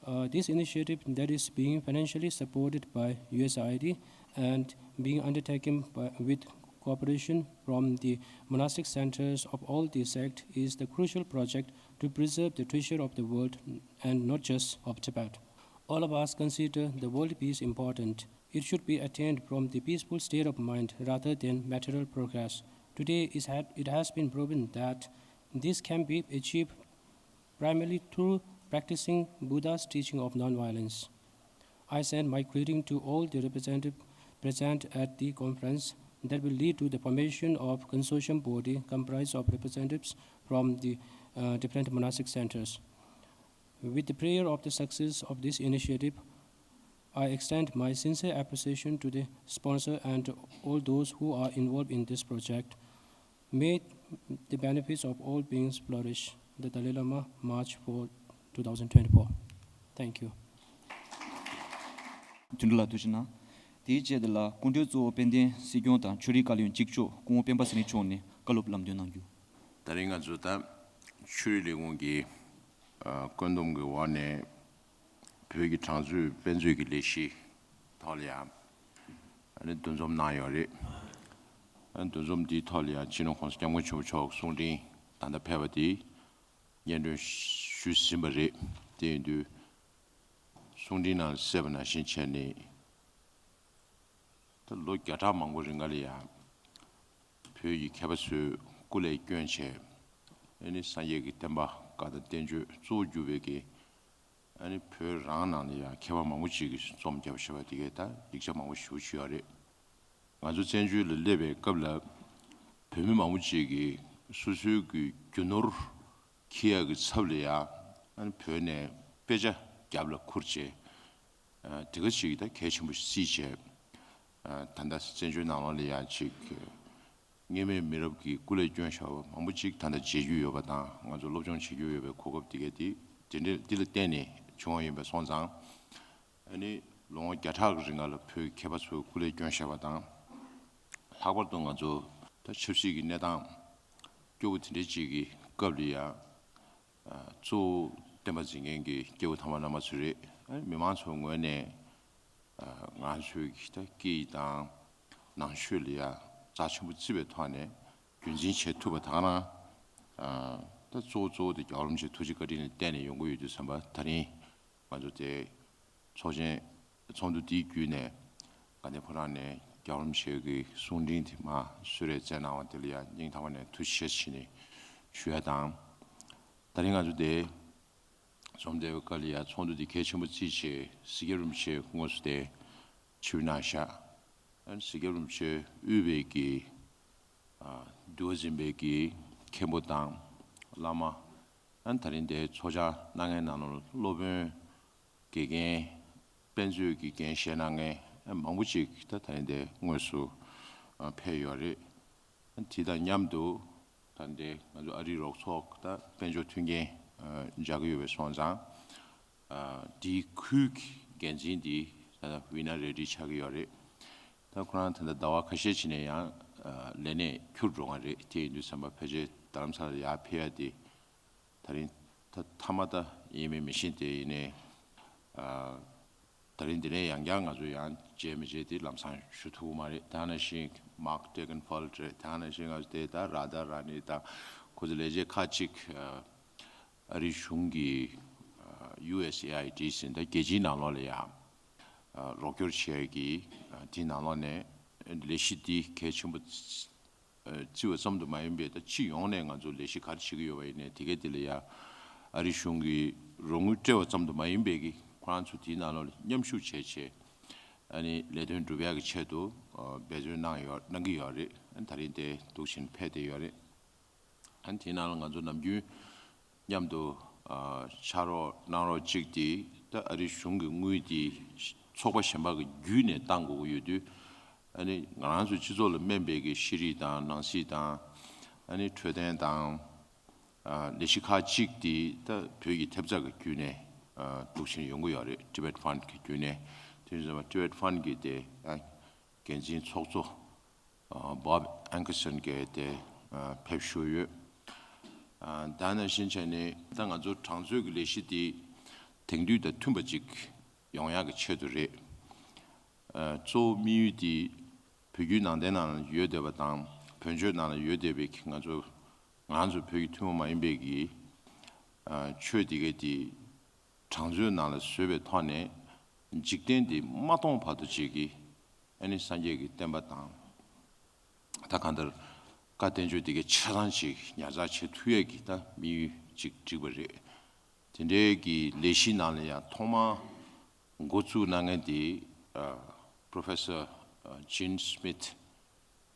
Uh, this initiative that is being financially supported by U S I D and being undertaken by, with cooperation from the monastic centers of all the sect is the crucial project to preserve the treasure of the world and not just of Tibet. All of us consider the world peace important. It should be attained from the peaceful state of mind rather than material progress. Today is had, it has been proven that this can be achieved primarily through practicing Buddha's teaching of non-violence. I send my greeting to all the representatives present at the conference that will lead to the formation of consortium body comprised of representatives from the uh, different monastic centers. With the prayer of the success of this initiative, I extend my sincere appreciation to the sponsor and all those who are involved in this project. May the benefits of all beings flourish. The Dalai Lama, March fourth, twenty twenty-four. Thank you. དོན་གྲུབ་ལགས་ཐུགས་རྗེ་གནང་། དེའི་རྗེས་དེ་ལ་སྐུ་མགྲོན་གཙོ་བོ་དཔལ་ལྡན་སྲིད་སྐྱོང་དང་ཆོས་རིག་བཀའ་བློན་གཅིག་ལྕོགས་སྐུ་ངོ་སྤེན་པ་ཚེ་རིང་མཆོག་ནས་བཀའ་སློབ་ལམ་སྟོན་གནང་རྒྱུ། ད་རིང་ང་ཚོ་ད་ཆོས་རིག་ལས་ཁུངས་ཀྱི་ཨ་བཀོད་འདོམས་ཀྱི་འོག་ནས་བོད་ཀྱི་གྲངས་མཛོད་དཔེ་མཛོད་ཀྱི་ལས་གཞི་ཐོག་ལ་ཡང་ཨ་ནི་འདུ་འཛོམས་གནང་ཡོད་རེད། ཨ་ནི་འདུ་འཛོམས་འདིའི་ཐོག་ལ་ཡང་སྤྱི་ནོར་༸གོང་ས་༸སྐྱབས་མགོན་ཆེན་པོ་མཆོག་གསུང་འཕྲིན་ད་ལྟ་ཕེབས་པ་དེ་སྙན་སྒྲོན་ཞུས་ཟིན་པ་རེད། དེ་ཡིན་དུས་གསུང་འཕྲིན་ནང་གསལ་བ་ནང་བཞིན་བྱས་ནས། ད་ལོ་བརྒྱ་ཕྲག་མང་པོ་རིང་ག་ལ་ཡང་བོད་ཀྱི་མཁས་པ་ཚོས་སྐུ་ལས་བསྐྱོན་བྱས། ཨ་ནི་སངས་རྒྱས་ཀྱི་བསྟན་པ་བཀའ་དང་བསྟན་བཅོས་གཙོ་བོ་གྱུར་པའི་གི་ཨ་ནི་བོད་རང་ནང་ལ་ཡང་མཁས་པ་མང་པོ་ཅིག་གིས་རྩོམ་བརྒྱབ་བཞག་པ་དེ་གས་ད་ཡིག་ཆ་མང་པོ་ཞེ་པོ་ཅིག་ཡོད་རེད། ང་ཚོ་བཙན་བྱོལ་ལ་སླེབས་པའི་སྐབས་ལ་བོད་མི་མང་པོ་ཅིག་གིས་སོ་སོའི་གི་རྒྱུ་ནོར་འཁྱེར་ཡག་གི་ཚབ་ལ་ཡང་ཨ་ནི་བོད་ནས་དཔེ་ཆ་རྒྱབ་ལ་ཁུར་བྱས། ཨ་དེ་ག་ཅིག་ད་གལ་ཆེན་པོ་བརྩིས་བྱས། ཨ་ད་ལྟ་བཙན་བྱོལ་ནང་ལོགས་ལ་ཡང་ཅིག་སྔོན་མའི་མི་རབས་ཀྱིས་སྐུ་ལས་བསྐྱོན་བཞག་པ་མང་པོ་ཅིག་ད་ལྟ་མཇལ་རྒྱུ་ཡོད་པ་དང་། ང་ཚོ་སློབ་སྦྱོང་བྱེད་རྒྱུ་ཡོད་པའི་གོ་སྐབས་དེ་གས་དེ་དེ་འདྲ་འདི་ལ་བརྟེན་ནས་བྱུང་བ་ཡིན་པ་སོང་ཙང་། ཨ་ནི་ལོ་ངོ་བརྒྱ་ཕྲག་གི་རིང་ལ་བོད་ཀྱི་མཁས་པ་ཚོས་སྐུ་ལས་བསྐྱོན་བཞག་པ་དང་། ལྷག་པར་དུ་ང་ཚོ་ ད་ཆབ་སྲིད་ཀྱི་གནས་སྟངས་སྐྱོ་བོ་དེ་འདྲའི་ཅིག་གི་སྐབས་ལ་ཡ། ཨ། གཙོ་བོ་བསྟན་པ་འཛིན་མཁན་གྱི་སྐྱེས་བུ་དམ་པ་རྣམ་པ་ཚོ་རེད། ཨ། མི་མང་ཚོའི་ངོས་ནས། ཨ། ང་ཚོའི་གི་ད་སྐད་ཡིག་དང་ནང་ཆོས་ལ་ཡ་རྩ་ཆེན་པོ་བརྩི་བའི་ཐོག་ནས་རྒྱུན་འཛིན་བྱེད་ཐུབ་པ་དང་། ཨ། ད་གཙོ་བོ་གཙོ་བོ་དེ་རྒྱལ་བ་རིན་པོ་ཆེའི་ཐུགས་རྗེ་བཀའ་དྲིན་ལ་བརྟེན་ནས་ཡོང་གི་ཡོད་དུས་ཙམ་པ། ད་རིང་ང་ཚོ་དེ་ཚོགས་ཆེན་ཚོགས་འདུ་འདིའི་བརྒྱུད་ནས་དགའ་ལྡན་ཕོ་བྲང་ནས་རྒྱལ་བ་རིན་པོ་ཆེ་གི་གསུང་འཕྲིན་དེ་མར་གསོལ་རས་སྩལ་གནང་བ་དེ་ལ་ཡང་སྙིང་ཐག་པ་ནས་ཐུགས་རྗེ་ཆེ་ཞུ་ནས་ཞུ་ཡ་དང་། ད་རིང་ང་ཚོ་དེ་འཛོམས་བསྡད་པའི་སྐབས་ལ་ཡང་ཚོགས་འདུ་འདི་གལ་ཆེན་པོ་བརྩིས་བྱས། སྲིད་རྒྱལ་རིན་པོ་ཆེ་དངོས་སུ་དེ་ཆིབས་གནང་བཞག་ཨ་ནི་སྲིད་རྒྱལ་རིན་པོ་ཆེ་དབུས་པའི་གི། ཨ། འདུལ་བ་འཛིན་པའི་གི་མཁན་པོ་དང་བླ་མ། ཨ་ནི་ད་རིང་དེ་ཚོགས་བཅར་གནང་མཁན་ནང་ལོགས་སློབ་དཔོན། དགེ་རྒན། དཔེ་མཛོད་ཀྱི་འགན་བཞེས་གནང་མཁན་མང་པོ་ཅིག་ད་ད་རིང་དེ་དངོས་སུ་ཕེབས་ཡོད་རེད། དེ་དང་མཉམ་དུ་ད་ལྟའི་ང་ཚོ་ཨ་རིའི་རོགས་ཚོགས་ད་དཔལ་འབྱོར་མཐུན་རྐྱེན་མཇལ་གྱི་ཡོད་པ་སོང་ཙང་། དེའི་ཁུལ་གྱི་འགན་འཛིན་དེ་ད་ལྟ་ཝི་ན་རེ་ཌི་ཆགས་ཀྱི་ཡོད་རེད། ད་ཁོ་རང་ད་ལྟ་ཟླ་བ་ཁ་ཤས་ཕྱིན་ནས་ཡང་ལས་གནས་འཁྱུར་འགྲོ་གི་རེད། དེ་ཡིན་དུས་ཙམ་པ་ཕལ་ཆེར་རྡ་རམ་ས་ལ་ཡར་ཕེབས་ཡ་དེ། ད་རིང་ད་མཐའ་མ་ད་ཡིན་མིན་མི་ཤེས། དེ་ཡིན་ནའི། ཨ། ད་རིང་འདི་ནས་ཡང་བསྐྱར་ང་ཚོ་ཡང་མཇལ་མི་མཇལ་དེ་ལམ་སང་ཞུ་ཐུབ་ཀྱི་མ་རེད། དེ་ནང་བཞིན་མཱག་ཊེ་གྷན་ཧྥོལ་ཊི་རེད། དེ་ནང་བཞིན་ང་ཚོ་དེ་ད་རཱ་དྷ་ར་ཎི་དང་ཁོ་ཚོ་ལས་བྱེད་ཁག་ཅིག་ཨ་རིའི་གཞུང་གི་ཨ་ཡུ་ཨེས་ཨེ་ཨའི་ཌི་ཟེར་ད་རྒྱལ་སྤྱིའི་ནང་ལོགས་ལ་ཡང་ཨ་རོགས་སྐྱོར་བྱེད་ཡ་གི་ཨ་དེའི་ནང་ལོགས་ནས་ལས་གཞི་འདི་གལ་ཆེན་པོ་བརྩི་བ་ཙམ་དུ་མ་ཡིན་པའི། ད་སྤྱི་ཡོངས་ནས་ང་ཚོ་ལས་གཞི་ག་རེ་བྱེད་ཀྱི་ཡོད་པ་ཡིན་ནའི་དེ་གའི་དེ་ལ་ཡ་ཨ་རིའི་གཞུང་གི་རོགས་དངུལ་སྤྲད་པ་ཙམ་དུ་མ་ཡིན་པའི་གི་ཁོ་རང་ཚོ་དེའི་ནང་ལོགས་ལ་མཉམ་ཞུགས་བྱས་བྱས་ཨ་ནི་ལས་དོན་སྒྲུབ་ཡག་གི་ཆེད་དུ་འབད་བརྩོན་གནང་ཡོད། གནང་གི་ཡོད་རེད། ཨ་ནི་ད་རིང་དེ་འདུག་བཞིན་ཕེབས་བསྡད་ཡོད་རེད། ཨ་ནི་དེའི་ནང་ལ་ང་ཚོ་ནམ་རྒྱུན་མཉམ་དུ་ཨ་ཕྱག་རོགས་གནང་རོགས་གཅིག་དེ་ད་ཨ་རིའི་གཞུང་གི་དངུལ་དེ་ཚོགས་པ་གཞན་པ་གི་བརྒྱུད་ནས་བཏང་དགོས་ཀྱི་ཡོད་དུས། ཨ་ནི་ང་རང་ཚོའི་སྤྱི་ཚོགས་ལ་སྨན་པའི་གི་ཤེས་རིག་དང་ནང་སྲིད་དང་། ཨ་ནི་འཕྲོད་བསྟེན་དང་། ཨ་ལས་གཞི་ཁག་ཅིག་དེ་ད་བོད་ཀྱི་ཐེབས་རྩ་གི་བརྒྱུད་ནས་ཨ་འདུག་བཞིན་ཡོང་གི་ཡོད་རེད། Tibet Fund གི་བརྒྱུད་ནས། དེ་ཡིན་ཙང་Tibet Fund གི་དེ་ཨ་འགན་འཛིན་ཚོགས་གཙོ་ཨ་Bob Ankerson གིས་དེ་ཨ་ཕེབས་བཞུགས་ཡོད། ཨ་ད་ནང་བཞིན་བྱས་ནས་ད་ང་ཚོ་གྲངས་མཛོད་ཀྱི་ལས་གཞི་དེ་དེང་དུས་དང་མཐུན་པ་ཅིག་ཡོང་ཡག་གི་ཆེད་དུ་རེད། ཨ་གཙོ་བོ་དམིགས་ཡུལ་དེ་བོད་བརྒྱུད་ནང་བསྟན་ནང་ཡོད་བསྡད་པ་དང་བོད་ཆོས་ནང་ལ་ཡོད་བསྡད་པའི་ང་ཚོ་ང་ཚོ་བོད་ཀྱི་ཐུན་མོང་མ་ཡིན་པའི་གི་ཨ་ཆོས་དེ་གའི་དེ་གྲངས་མཛོད་ནང་ལ་བཟོས་པའི་ཐོག་ནས་འཇིག་རྟེན་འདི་མ་སྟོངས་བར་དུ་བྱེད་ཀྱི་ཨ་ནི་སངས་རྒྱས་ཀྱི་བསྟན་པ་དང་། ད་གང་ལྟར་བཀའ་བསྟན་བཅོས་དེ་གའི་ཆ་ཚང་ཅིག་ཉར་ཚགས་བྱེད་ཐུབ་ཡས་ཀྱི་ད་དམིགས་ཡུལ་ཅིག་བསྒྲིགས་པ་རེད། དེ་འདྲའི་གི་ལས་གཞི་ནང་ལ་ཡང་ཐོག་མར་འགོ་བཙུགས་གནང་མཁན་དེ་ཨ་Professor ཨ་Gene Smith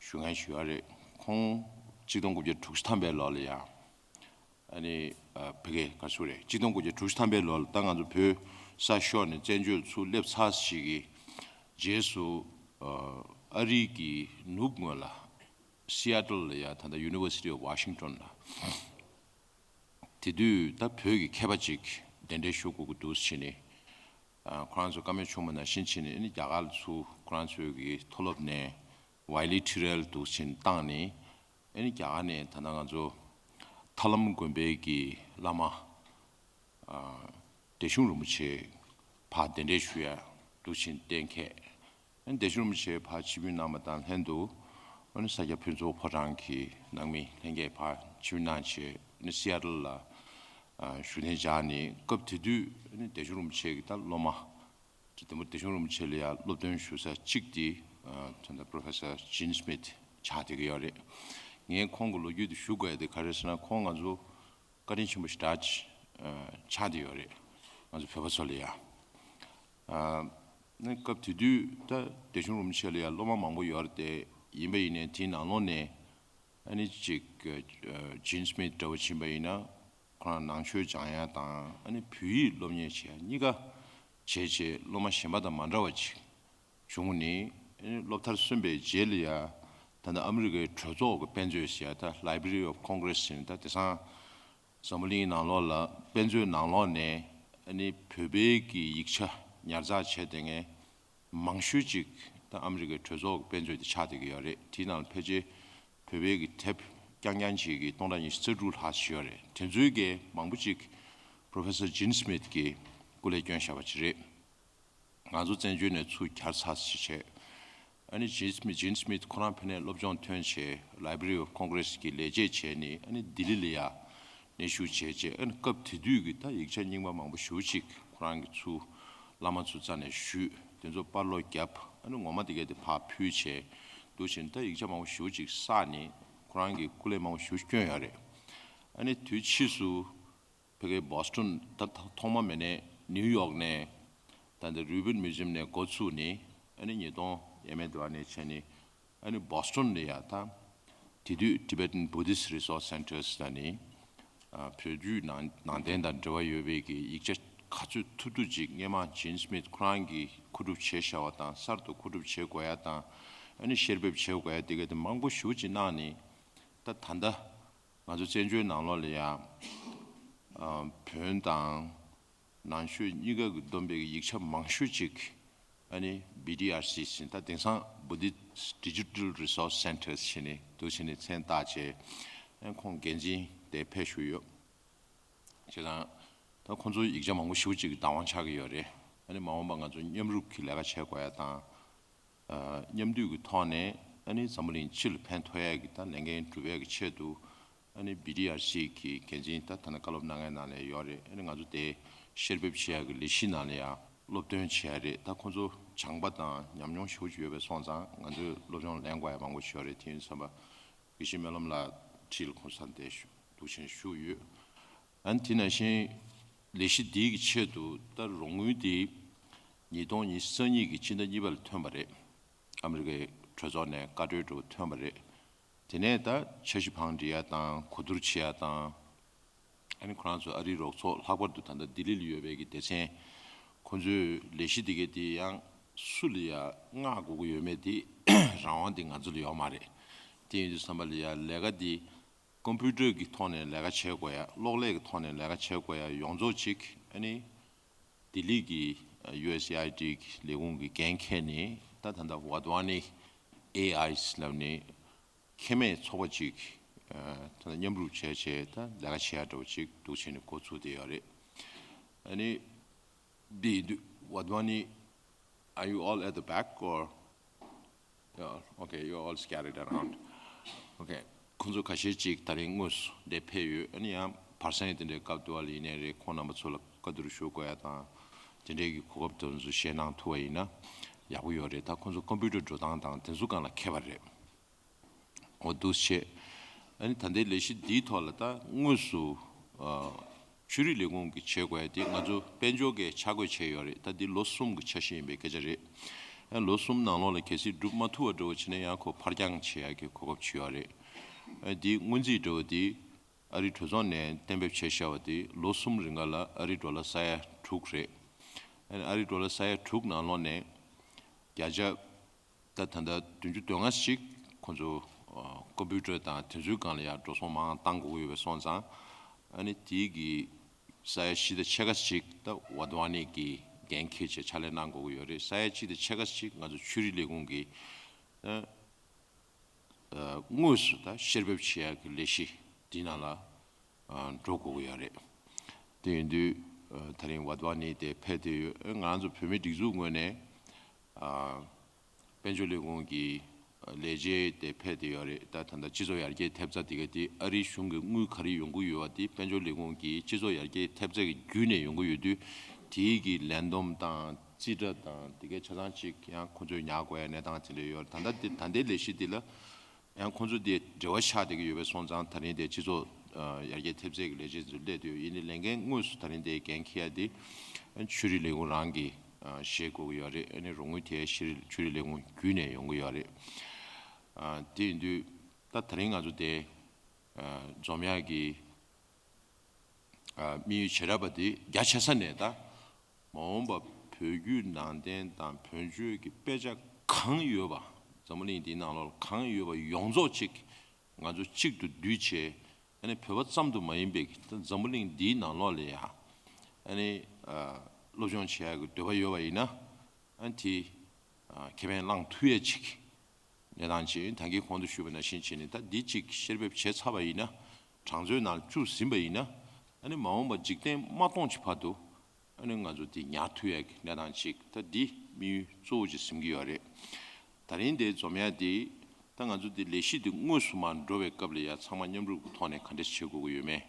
ཞུ་མཁན་ཞུ་ཡ་རེད། ཁོང་གཅིག་སྟོང་དགུ་བརྒྱ་དྲུག་ཅུ་ཐམ་པའི་ལོ་ལ་ཡང་ཨ་ནི་ཨ་ཕ་གི་ག་ཚོད་རེད། གཅིག་སྟོང་དགུ་བརྒྱ་དྲུག་ཅུ་ཐམ་པའི་ལོ་ལ་ད་ང་ཚོ་བོད་ས་ཤོར་ནས་བཙན་བྱོལ་ཚུར་སླེབས་ཚར་ཞིག་གི་རྗེས་སུ་ཨ་ཨ་རི་གི་ནུབ་ངོས་ལ་Seattle ལ་ཡ་ད་ལྟ་University of Washington ལ། དེ་དུས་ད་བོད་ཀྱི་མཁས་པ་ཅིག་གདན་འདྲེན་ཞུ་དགོས་ཀྱི་འདུག་ཟེར་ནས། ཨ་ཁོ་རང་ཚོ་བཀའ་མོལ་བྱུང་བ་ནང་བཞིན་བྱས་ནས་ཨ་ནི་རྒྱ་གར་ལ་ཚུར་ཁོ་རང་ཚོའི་གི་མཐོ་སློབ་ནས་ཝའི་ལི་ཊི་རལ་འདུག་ཟེར་ནས་བཏང་ནས། ཨ་ནི་རྒྱ་གར་ནས་ད་ལྟ་ང་ཚོ་ཐར་ལམ་དགོན་པའི་གི་བླ་མ་ཨ་བདེ་སྐྱོང་རིན་པོ་ཆེ་ཕར་གདན་འདྲེན་ཞུ་ཡ་འདུག་ཟེར་ནས་གཏན་འཁེལ། ཨ་ནི་བདེ་སྐྱོང་རིན་པོ་ཆེ་ཕར་ཆིབས་བསྒྱུར་གནང་བ་དང་ལྷན་དུ། ཨ་ནི་ས་སྐྱ་ཕུན་ཚོགས་ཕོ་བྲང་གི་ནང་མི་ལྷན་རྒྱས་ཕར་ཆིབས་བསྒྱུར་གནང་བྱས། ཨ་ནི་སི་ཨེ་ཊལ་ལ་ཨ་བཞུགས་གདན་འཇགས་ནས། སྐབས་དེ་དུས་ཨ་ནི་བདེ་སྐྱོང་རིན་པོ་ཆེ་གི་ད་སློབ་མ་ཅིག་དེ་མོ་བདེ་སྐྱོང་རིན་པོ་ཆེ་ལ་ཡང་སློབ་སྟོན་ཞུ་ས་གཅིག་དེ་ཨ་ད་ལྟ་Professor Gene Smith ཆགས་བསྡད་ཀྱི་ཡོད་རེད། ངས་ཁོང་གི་ལོ་རྒྱུས་དེ་ཞུ་དགོས་ཡ་དེ་ག་རེ་ཟེར་ན། ཁོང་ང་ཚོ་བཀའ་དྲིན་ཆེན་པོ་ཞེ་དྲག་ཅིག་ཨ་ཆགས་བསྡད་ཡོད་རེད། ང་ཚོ་བོད་པ་ཚོ་ལ་ཡ། ཨ་ནི་སྐབས་དེ་དུས་ད་བདེ་སྐྱོང་རིན་པོ་ཆེ་ལ་ཡ་སློབ་མ་མང་པོ་ཡོད་རེད་དེ། ཡིན་པ་ཡིན་ནའི་དེའི་ནང་ལོགས་ནས་ཨ་ནི་ཅིག་ཨ་Gene Smith འདྲ་བོ་ཕྱིན་པ་ཡིན་ན། ཁོ་རང་ནང་ཆོས་སྦྱང་ཡ་དང་ཨ་ནི་བོད་ཡིག་སློབ་གཉེར་བྱེད་ཡ་གཉིས་ཀ་བྱས་བྱས་སློབ་མ་གཞན་པ་དང་མ་འདྲ་བ་ཅིག་བྱུང་ནས། ཨ་ནི་སློབ་མཐར་སོན་པའི་རྗེས་ལ་ཡ་ད་ལྟ་ཨ་མི་རི་ཀའི་གྲོས་ཚོགས་ཀྱི་དཔེ་མཛོད་ཟེར་ཡ། ད་Library of Congress ཟེར་ནས་ད་དེང་སང་འཛམ་བུ་གླིང་ནང་ལོགས་ལ་དཔེ་མཛོད་ནང་ལོགས་ནས་ཨ་ནི་བོད་པའི་གི་ཡིག་ཆ་ཉར་ཚགས་བྱས་བསྡད་མཁན་མང་ཤོས་ཅིག་ད་ཨ་མི་རི་ཀའི་གྲོས་ཚོགས་ཀྱི་དཔེ་མཛོད་དེ་ཆགས་བསྡད་ཀྱི་ཡོད་རེད། དེའི་ནང་ལ་ཕལ་ཆེར་ བོད་པའི་གི་དེབ་རྐྱང་རྐྱང་ཅིག་གི་སྟོང་ཕྲག་ཉི་ཤུ་རྩ་དྲུག་ལྷག་ཅིག་ཡོད་རེད། དེ་ཚོའི་གི་མང་པོ་ཅིག་Professor Gene Smith གིས་སྐུ་ལས་བསྐྱོན་བཞག་པ་ཅིག་རེད། ང་ཚོ་བཙན་བྱོལ་ནས་ཚུར་གྱར་ཚར་ཞིག་བྱས། ཨ་ནི་Gene Smith Gene Smith ཁོ་རང་ཕ་ནས་སློབ་སྦྱོང་ཐོན་བྱས། Library of Congress གི་ལས་བྱེད་བྱས་ནས། ཨ་ནི་ལྡི་ལི་ལ་ཡ་གནས་བཞུགས་བྱས་བྱས། ཨ་ནི་སྐབས་དེ་དུས་ཀྱི་ད་ཡིག་ཆ་རྙིང་པ་མང་པོ་ཞེ་པོ་ཅིག་ཁོ་རང་གིས་ཚུར་བླ་མ་ཚོའི་རྩ་ནས་ཞུས། དེ་ཚོ་པར་སློག་བརྒྱབ། ཨ་ནི་ངོ་མ་དེ་གས་དེ་ཕར་ཕུལ་བྱས། འདུག་བྱས་ནས་ད་ཡིག་ཆ་མང་པོ་ཞེ་པོ་ཅིག་བསགས་ནས་ཁོ་རང་གིས་སྐུ་ལས་མང་པོ་ཞེ་པོ་བསྐྱོན་ཡོད་རེད། ཨ་ནི་དུས་ཕྱིས་སུ་ཕ་གིའི་Boston ད་ཐོག་མ་མེད་ནས་New York ནས། ད་ལྟ་Rubin Museum ནས་འགོ་བཙུགས་ནས། ཨ་ནི་ཉིས་སྟོང་ཡས་མས་དེ་བ་ནས་བྱས་ནས། ཨ་ནི་Boston ལ་ཡ་ད་དེ་དུས་Tibetan Buddhist Resource Centers ལ་ནི། ཨ་བོད་བརྒྱུད་ནང་ནང་བསྟན་དང་འབྲེལ་བ་ཡོད་པའི་གི་ཡིག་ཆ་ག་ཚོད་ཐུབ་ཐུབ་ཅིག་སྔས་མ་Gene Smith ཁོ་རང་གིས་མཁོ་སྒྲུབ་བྱས་བཞག་པ་དང་། གསར་དུ་མཁོ་སྒྲུབ་བྱེད་དགོས་ཡ་དང་། ཨ་ནི་བཤེར་འབེབས་བྱེད་དགོས་ཡ་དེ་ག་དེ་མང་པོ་ཞེ་པོ་ཅིག་གནང་ནས། ད་ད་ལྟ་ང་ཚོ་བཙན་བྱོལ་ནང་ལོགས་ལ་ཡ་ཨ་བོན་དང་ནང་ཆོས་གཉིས་ཀ་གི་བསྡོམས་པའི་ཡིག་ཆ་མང་ཤོས་ཅིག་ཨ་ནི་B D R Cs ད་དེང་སང་Buddhist Digital Resource Centers བྱས་ནས་འདུག་བྱས་ནས་མཚན་བཏགས་བྱས། ཨ་ཁོང་འགན་འཛིན་དེ་ཕེབས་བཞུགས་ཡོད། བྱས་ཙང་ད་ཁོང་ཚོའི་ཡིག་ཆ་མང་པོ་ཞེ་པོ་ཅིག་གི་བདག་དབང་ཆགས་ཀྱི་ཡོད་རེད། ཨ་ནི་མ་འོངས་པ་ང་ཚོ་མཉམ་རུབ་ཀྱི་ལས་ཀ་བྱེད་དགོས་ཡ་དང་། ཨ་མཉམ་འདུས་ཀྱི་ཐོག་ནས་ཨ་ནི་འཛམ་བུ་གླིང་སྤྱི་ལ་ཕན་ཐོགས་ཡ་གི་ད་ལས་འགན་སྒྲུབ་ཡ་གི་ཆེད་དུ། ཨ་ནི་B D R Cs གི་འགན་འཛིན་ད་ད་ནི་བཀའ་སློབ་གནང་མཁན་ནང་ལ་ཡོད་རེད། ཨ་ནི་ང་ཚོ་དེ་བཤེར་འབེབས་བྱེད་ཡ་གི་ལས་གཞི་ནང་ལ་ཡང་སློབ་སྟོན་བྱེད་ཡ་རེད། ད་ཁོང་ཚོ་སྦྱངས་པ་དང་ཉམས་མྱོང་ཞེ་པོ་ཅིག་ཡོད་པ་སོང་ཙང་། ང་ཚོས་སློབ་སྦྱོང་ལེན་དགོས་ཡ་མང་པོ་ཞིག་ཡོད་རེད། དེ་ཡིན་ཙམ་པ་དགེ་བཤེས་སྨོན་ལམ་ལགས་འཁྲིས་ལ་ཁོང་ཚོ་དེ་འདུག་བྱས་ནས་བཞུགས་ཡོད། ཨ་ནི་དེ་ནང་བཞིན་ལས་གཞི་འདིའི་གི་ཆེད་དུ་ད་རོགས་དངུལ་དེ་ཉིས་སྟོང་ཉི་ཤུ་རྩ་གཉིས་ཀྱི་སྤྱི་ཟླ་གཉིས་པ་ལ་ཐོན་པ་རེད། ཨ་མི་རི་ཀའི་གྲོས་ཚོགས་ནས་བཀའ་འཁྲོལ་འདྲ་བོ་ཐོན་པ་རེད། དེ་ནས་ད་འཆར་གཞི་བང་སྒྲིག་ཡ་དང་། གོ་བསྡུར་བྱེད་ཡ་དང་། ཨ་ནི་ཁོ་རང་ཚོ་ཨ་རིའི་རོགས་ཚོགས། ལྷག་པར་དུ་ད་ལྟ་ལྡི་ལི་ལ་ཡོད་པའི་གི་སྡེ་ཚན། ཁོང་ཚོས་ལས་གཞི་འདི་གའི་དེ་ཡང་སུ་ལ་ཡ་མངགས་དགོས་ཀྱི་ཡོད་མེད་དེ་རང་དབང་དེ་ང་ཚོ་ལ་ཡོད་མ་རེད། དེ་ཡིན་དུས་ཙམ་པ་ལ་ཡ་ལས་ཀ་འདི་ཀམ་པུ་ཊར་གྱི་ཐོག་ནས་ལས་ཀ་བྱེད་དགོས་ཡ། གློག་ཀླད་ཀྱི་ཐོག་ནས་ལས་ཀ་བྱེད་དགོས་ཡ་ཡོངས་རྫོགས་ཅིག་ཨ་ནི་ལྡི་ལི་གི་ཨ་ཡུ་ཨེ་སི་ཨེ་ཨའི་ཊི་གི་ལས་ཁུངས་ཀྱིས་འགན་འཁྱེར་ནས། ད་ད་ལྟ་ཝཱ་དྷ་ཝཱ་ནི་ཨེ་ཨའི་ལབ་ནས་ཁེ་མེད་ཚོགས་པ་ཅིག་ཨ་ད་ལྟ་མཉམ་རུབ་བྱས་བྱས་ད་ལས་ཀ་བྱེད་ཡ་འདྲ་བོ་ཅིག་འདུག་བྱས་ནས་འགོ་ཚུགས་བསྡད་ཡོད་རེད། ཨ་ནི་འདི་ཝཱ་དྷ་ཝཱ་ནི། Are you all at the back or? Yeah, okay, you're all scattered around. Okay. ཁོང་ཚོ་ཁ་ཤས་ཅིག་ད་རིང་དངོས་སུ་འདིར་ཕེབས་ཡོད། ཨ་ནི་ཡང་བར་གསེང་དེ་འདྲའི་སྐབས་དུ་བ་ལ་ཡིན་ནའི་རེད། ཁོང་རྣམ་པ་ཚོ་ལ་བཀའ་བསྡུར་ཞུ་དགོས་ཡ་དང་། དེ་འདྲའི་གི་གོ་སྐབས་དེ་ཚོ་བཞེས་གནང་ཐུབ་པ་ཡིན་ན་ཡག་པོ་ཡོད་རེད། ད་ཁོང་ཚོ་ཀམ་པུ་ཊར་འགྲོ་སྟངས་དང་དེ་ཚོ་སྒང་ལ་མཁས་པ་རེད། འོ་འདུག་བྱས། ཨ་ནི་ད་ལྟའི་ལས་གཞི་འདིའི་ཐོག་ལ་ད་དངོས་སུ་ཨ་ཆོས་རིག་ལས་ཁུངས་ཀྱིས་བྱེད་དགོས་ཡ་དེ་ང་ཚོ་དཔལ་འབྱོར་གྱིས་ཆ་བགོས་བྱས་ཡོད་རེད། ད་འདི་ལོ་གསུམ་གྱི་འཆར་གཞི་ཡིན་པའི་སྐད་ཆ་རེད། ཨ་ལོ་གསུམ་ནང་ལོགས་ལ་གལ་སྲིད་སྒྲུབ་མ་ཐུབ་པ་འདྲ་བོ་བྱས་ན་ཡང་ཁོ་ཕར་འགྱངས་བྱེད་ཡ་གི་གོ་སྐབས་ཅིག་ཡོད་རེད། ཨ་འདི་སྔོན་རྩིས་འདྲ་བོ་དེ་ཨ་རིའི་གྲོས་ཚོགས་ནས་གཏན་འབེབས་བྱས་བཞག་པ་དེ་ལོ་གསུམ་རིང་ག་ལ་ཨ་རིའི་ཌོ་ལར་ས་ཡ་དྲུག་རེད། ཨ་ནི་ཨ་རིའི་ཌོ་ལར་ས་ཡ་དྲུག་ནང་ལོགས་ནས་བརྒྱ་ཆ་ད་ད་ལྟ་བདུན་ཅུ་དོན་ལྔ་ཞིག་ཁོང་ཚོ་ཨ་ཀམ་པུ་ཊར་དང་དེ་ཚོའི་སྒང་ལ་ཡང་འགྲོ་སོང་མང་བཏང་དགོས་ཀྱི་ཡོད་པ་སོང་ཙང་། ཨ་ནི་དེའི་གི་ས་ཡ་བཞི་དང་ཕྱེད་ཀ་ཞིག་ད་ཝཱ་དྷ་ཝཱ་ནི་གིས་འགན་འཁྱེར་བྱས་ཕྱག་ལས་གནང་དགོས་ཀྱི་ཡོད་རེད། ས་ཡ་གཅིག་དང་ཕྱེད་ཀ་ཞིག་ང་ཚོ་ཆོས་རིག་ལས་ཁུངས་ཀྱིས་ཨ་དངོས་སུ་ད་བཤེར་འབེབས་བྱེད་ཡག་གི་ལས་གཞི་འདི་ནང་ལ་ཨ་འགྲོ་དགོས་ཀྱི་ཡོད་རེད། དེ་ཡིན་དུས་ཨ་ད་རིང་ཝཱ་དྷ་ཝཱ་ནི་དེ་ཕེབས་བསྡད་ཡོད། ང་ཚོ་བོད་མིའི་སྒྲིག་འཛུགས་ངོས་ནས་ཨ་དཔལ་འབྱོར་ལས་ཁུངས་ཀྱི་ལས་བྱེད་དེ་ཕེབས་བསྡད་ཡོད་རེད། ད་ད་ལྟ་སྤྱི་ཚོགས་ཡར་རྒྱས་ཐེབས་རྩ་དེ་ག་དེ་ཨ་རིའི་གཞུང་གི་དངུལ་ག་རེ་ཡོང་གི་ཡོད་པ་དེ་དཔལ་འབྱོར་ལས་ཁུངས་ཀྱི་སྤྱི་ཚོགས་ཡར་རྒྱས་ཐེབས་རྩ་གི་བརྒྱུད་ནས་ཡོང་གི་ཡོད་དུས། དེའི་གི་ལས་བསྡོམས་དང་རྩིས་ཁྲ་དང་དེ་གའི་ཆ་ཚང་ཅིག་ཡང་ཁོ་ཚོས་ཉར་དགོས་ཡ་གནས་སྟངས་དེ་འདྲ་ཡོད་རེད། ད་ལྟ་དེ་ད་ལྟའི་ལས་གཞི་འདི་ལ་ཡང་ཁོ་ཚོ་དེ་འབྲེལ་བ་ཆགས་བསྡད་ཀྱི་ཡོད་པ་སོང་ཙང་། ད་རིང་དེ་སྤྱི་ཚོགས་ཨ་ཡར་རྒྱས་ཐེབས་རྩའི་གི་ལས་བྱེད་ཚོ་སླེབས་བསྡད་ཡོད། ཡིན་ནའི་ལས་འགན་དངོས་སུ་ད་རིང་དེ་འགན་འཁྱེར་ཡ་དེ་ཨ་ཆོས་རིག་ལས་ཁུངས་རང་གིས་ཨ་བཞེས་དགོས་ཀྱི་ཡོད་རེད། ཨ་ནི་རོགས་དངུལ་དེ་ཤེས་རིག་ཆོས་རིག་ལས་ཁུངས་བརྒྱུད་ནས་ཡོང་གི་ཡོད་རེད། ཨ་དེ་ཡིན་དུས་ད་ད་རིང་ང་ཚོ་དེ་ཨ་འཛོམས་ཡག་གི་ཨ་དམིགས་ཡུལ་བྱེ་བྲག་པ་དེ་རྒྱ་ཆེ་ས་ནས་ད་མ་འོངས་པ་བོད་བརྒྱུད་ནང་བསྟན་དང་བོན་ཆོས་ཀྱི་དཔེ་ཆ་གང་ཡོད་པ། འཛམ་བུ་གླིང་འདིའི་ནང་ལོགས་ལ་གང་ཡོད་པ་ཡོངས་རྫོགས་ཅིག་ང་ཚོ་གཅིག་ཏུ་བསྡུས་བྱས། ཨ་ནི་བོད་པ་ཙམ་དུ་མ་ཡིན་པའི་ད་འཛམ་བུ་གླིང་འདིའི་ནང་ལོགས་ལ་ཡང་ཨ་ནི་ཨ་སློབ་སྦྱོང་བྱེད་ཡག་གི་འདོད་པ་ཡོད་པ་ཡིན་ན། ཨ་ནི་དེ་ཨ་ཁེ་ཕན་བླང་ཐུབ་ཡས་ཅིག་གནས་སྟངས་ཅིག་ད་གིན་གོང་དུ་ཞུས་པ་ནང་བཞིན་བྱས་ནས། ད་འདི་གཅིག་བཤེར་འབེབས་བྱས་ཚར་བ་ཡིན་ན། གྲངས་མཛོད་ནང་བཅུག་ཟིན་པ་ཡིན་ན། ཨ་ནི་མ་འོངས་པ་འཇིག་རྟེན་མ་སྟོངས་ཀྱི་བར་དུ། ཨ་ནི་ང་ཚོ་འདི་ཉར་ཐུབ་ཡག་གི་གནས་སྟངས་ཅིག་ད་འདི་དམིགས་ཡུལ་གཙོ་བོ་ཅིག་འཛིན་གྱི་ཡོད་རེད། ད་རིང་འདི་འཛོམས་ཡག་འདི། ད་ང་ཚོ་འདི་ལས་གཞི་འདི་དངོས་སུ་མར་འགྲོ་བའི་སྐབས་ལ་ཡ་ཚང་མ་མཉམ་རུབ་ཀྱི་ཐོག་ནས་ག་འདྲས་བྱེད་དགོས་ཀྱི་ཡོད་མེད།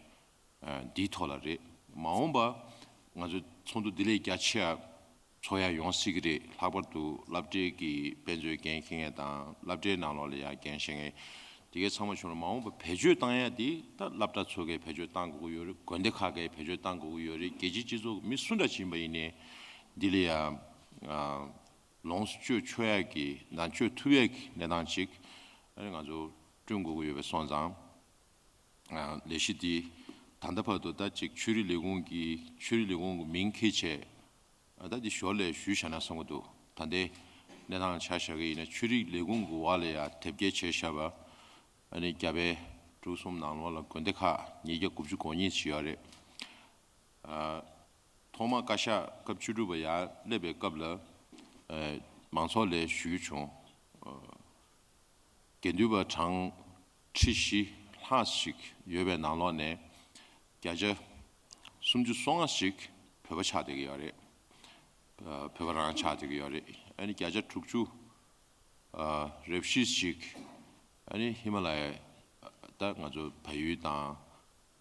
ཨ། འདིའི་ཐོག་ལ་རེད། མ་འོངས་པ་ང་ཚོ་ཚོགས་འདུ་འདི་ལས་རྒྱ་ཆེ་བ་ཚོགས་ཡག་ཡོང་སྲིད་ཀྱི་རེད། ལྷག་པར་དུ་སློབ་གྲྭའི་གི་དཔེ་མཛོད་འགན་འཁྱེར་མཁན་དང་། སློབ་གྲྭའི་ནང་ལོགས་ལ་ཡ་འགན་བཞེས་མཁན་དེ་གའི་ཚང་མ་བྱུང་ན། མ་འོངས་པ་བེད་སྤྱོད་བཏང་ཡག་དེ་ད་སློབ་གྲྭ་ཚོ་གིས་བེད་སྤྱོད་བཏང་དགོས་ཀྱི་ཡོད་རེད། དགོན་སྡེ་ཁག་གིས་བེད་སྤྱོད་བཏང་དགོས་ཀྱི་ཡོད་རེད། རྒྱལ་སྤྱིའི་སྤྱི་ཚོགས་མི་སུ་འདྲ་ཅིག་ཡིན་པ་ཡིན་ནའི་འདི་ལ་ཡ། ཨ། ལོངས་སུ་སྤྱོད་ཆོག་ཡག་གི་ནང་སྤྱོད་ཐུབ་ཡག་གི་གནས་སྟངས་ཅིག་ཨ་ནི་ང་ཚོ་བསྐྲུན་དགོས་ཀྱི་ཡོད་པ་སོང་ཙང་། ཨ། ལས་གཞི་འདི་ད་ལྟ་བར་དུ་ད་ཅིག་ཆོས་རིག་ལས་ཁུངས་ཀྱི་ཆོས་རིག་ལས་ཁུངས་ཀྱི་མིང་འཁྱེར་བྱས། ཨ། ད་འདི་ཞོར་ལས་ཞུས་བཞག་ན་བསམ་གྱི་འདུག་ད་ལྟའི་གནས་སྟངས་ཆ་བཞག་གི་ཡིན་ན། ཆོས་རིག་ལས་ཁུངས་ཀྱི་འོག་ལ་ཡ་དེབ་སྐྱེལ་བྱས་བཞག་པ། ཨ་ནི་རྒྱ་བལ་འབྲུག་གསུམ་ནང་ལོགས་ལ་དགོན་སྡེ་ཁག་ཉིས་བརྒྱ་དགུ་བཅུ་གོ་གཉིས་ཅིག་ཡོད་རེད། ཨ། ཐོག་མ་བཀའ་ཤག་སྐབས་བཅུ་དྲུག་པ་ཡར་སླེབས་པའི་སྐབས་ལ། ཨ། མང་ཚོགས་ལ་ཞུ་རྒྱུ་བྱུང་། ཨ། དགེ་འདུན་པ་གྲངས་ཁྲི་བཞི་ལྷག་ཞིག་ཡོད་པའི་ནང་ལོགས་ནས་བརྒྱ་ཆ་སུམ་ཅུ་སོ་ལྔ་ཞིག་བོད་པ་ཆགས་བསྡད་ཀྱི་ཡོད་རེད། ཨ། བོད་པ་རང་ཆགས་བསྡད་ཀྱི་ཡོད་རེད། ཨ་ནི་བརྒྱ་ཆ་དྲུག་ཅུ། ཨ། རེ་བཞི་ཞིག་ཨ་ནི་ཧི་མ་ལ་ཡ། ད་ང་ཚོ་བལ་ཡུལ་དང་།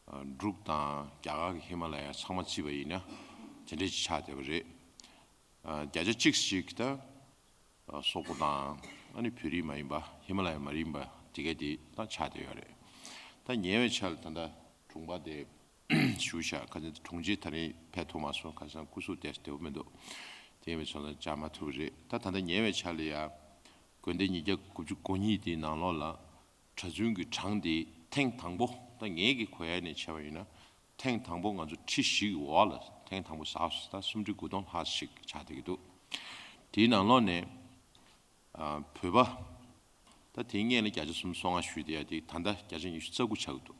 ཨ། འབྲུག་དང་རྒྱ་གར་གྱི་ཧི་མ་ལ་ཡ་ཚང་མ་བརྩིས་པ་ཡིན་ན་དེ་འདྲས་ཅིག་ཆགས་བསྡད་པ་རེད། ཨ། བརྒྱ་ཆ་གཅིག་ཞིག་ད། ཨ། སོག་པོ་དང་། ཨ་ནི་བོད་རིགས་མ་ཡིན་པ། ཧི་མ་ལ་ཡ་མ་ཡིན་པ་དེ་གས་དེ་ད་ཆགས་བསྡད་ཡོད་རེད། ད་ཉེ་བའི་ཆར་ད་ལྟ་དྲུང་པ་དེ་ཞུ་བཞག་ཁ་སང་དྲུང་ཆེ་ད་རིང་ཕེབས་ཐུབ་མ་སོང་། ཁ་སང་སྐུ་གཟུགས་བདེ་བདེ་པོ་མི་འདུག་དེ་ཡིན་པའི་ཚོ་ན་བཅར་མ་ཐུབ་པ་རེད། ད་ད་ལྟ་ཉེ་བའི་ཆར་ལ་ཡ་དགོན་སྡེ་ཉིས་བརྒྱ་དགུ་བཅུ་གོ་གཉིས་དེའི་ནང་ལོགས་ལ། གྲྭ་བཙུན་གྱི་གྲངས་དེ་ཐེངས་དང་པོ། ད་ངེད་ཀྱི་གོ་ཡ་ནས་བྱས་པ་ཡིན་ན། ཐེངས་དང་པོ་ང་ཚོ་ཁྲི་བཞི་གི་འོག་ལ་ཐེངས་དང་པོ་ཟགས་སོང་། ད་སུམ་ཁྲི་དགུ་སྟོང་ལྷག་ཞིག་ཆགས་བསྡད་ཀྱི་འདུག་དེའི་ནང་ལོགས་ནས། ཨ། བོད་པ། ད་དེའི་སྔོན་ལ་བརྒྱ་ཆ་སུམ་ཅུ་སོ་ལྔ་ཞུས་བསྡད་ཡ་དེ་ད་ལྟ་བརྒྱ་ཆ་ཉི་ཤུ་རྩ་དགུ་ཆགས་ཀྱི་འདུག་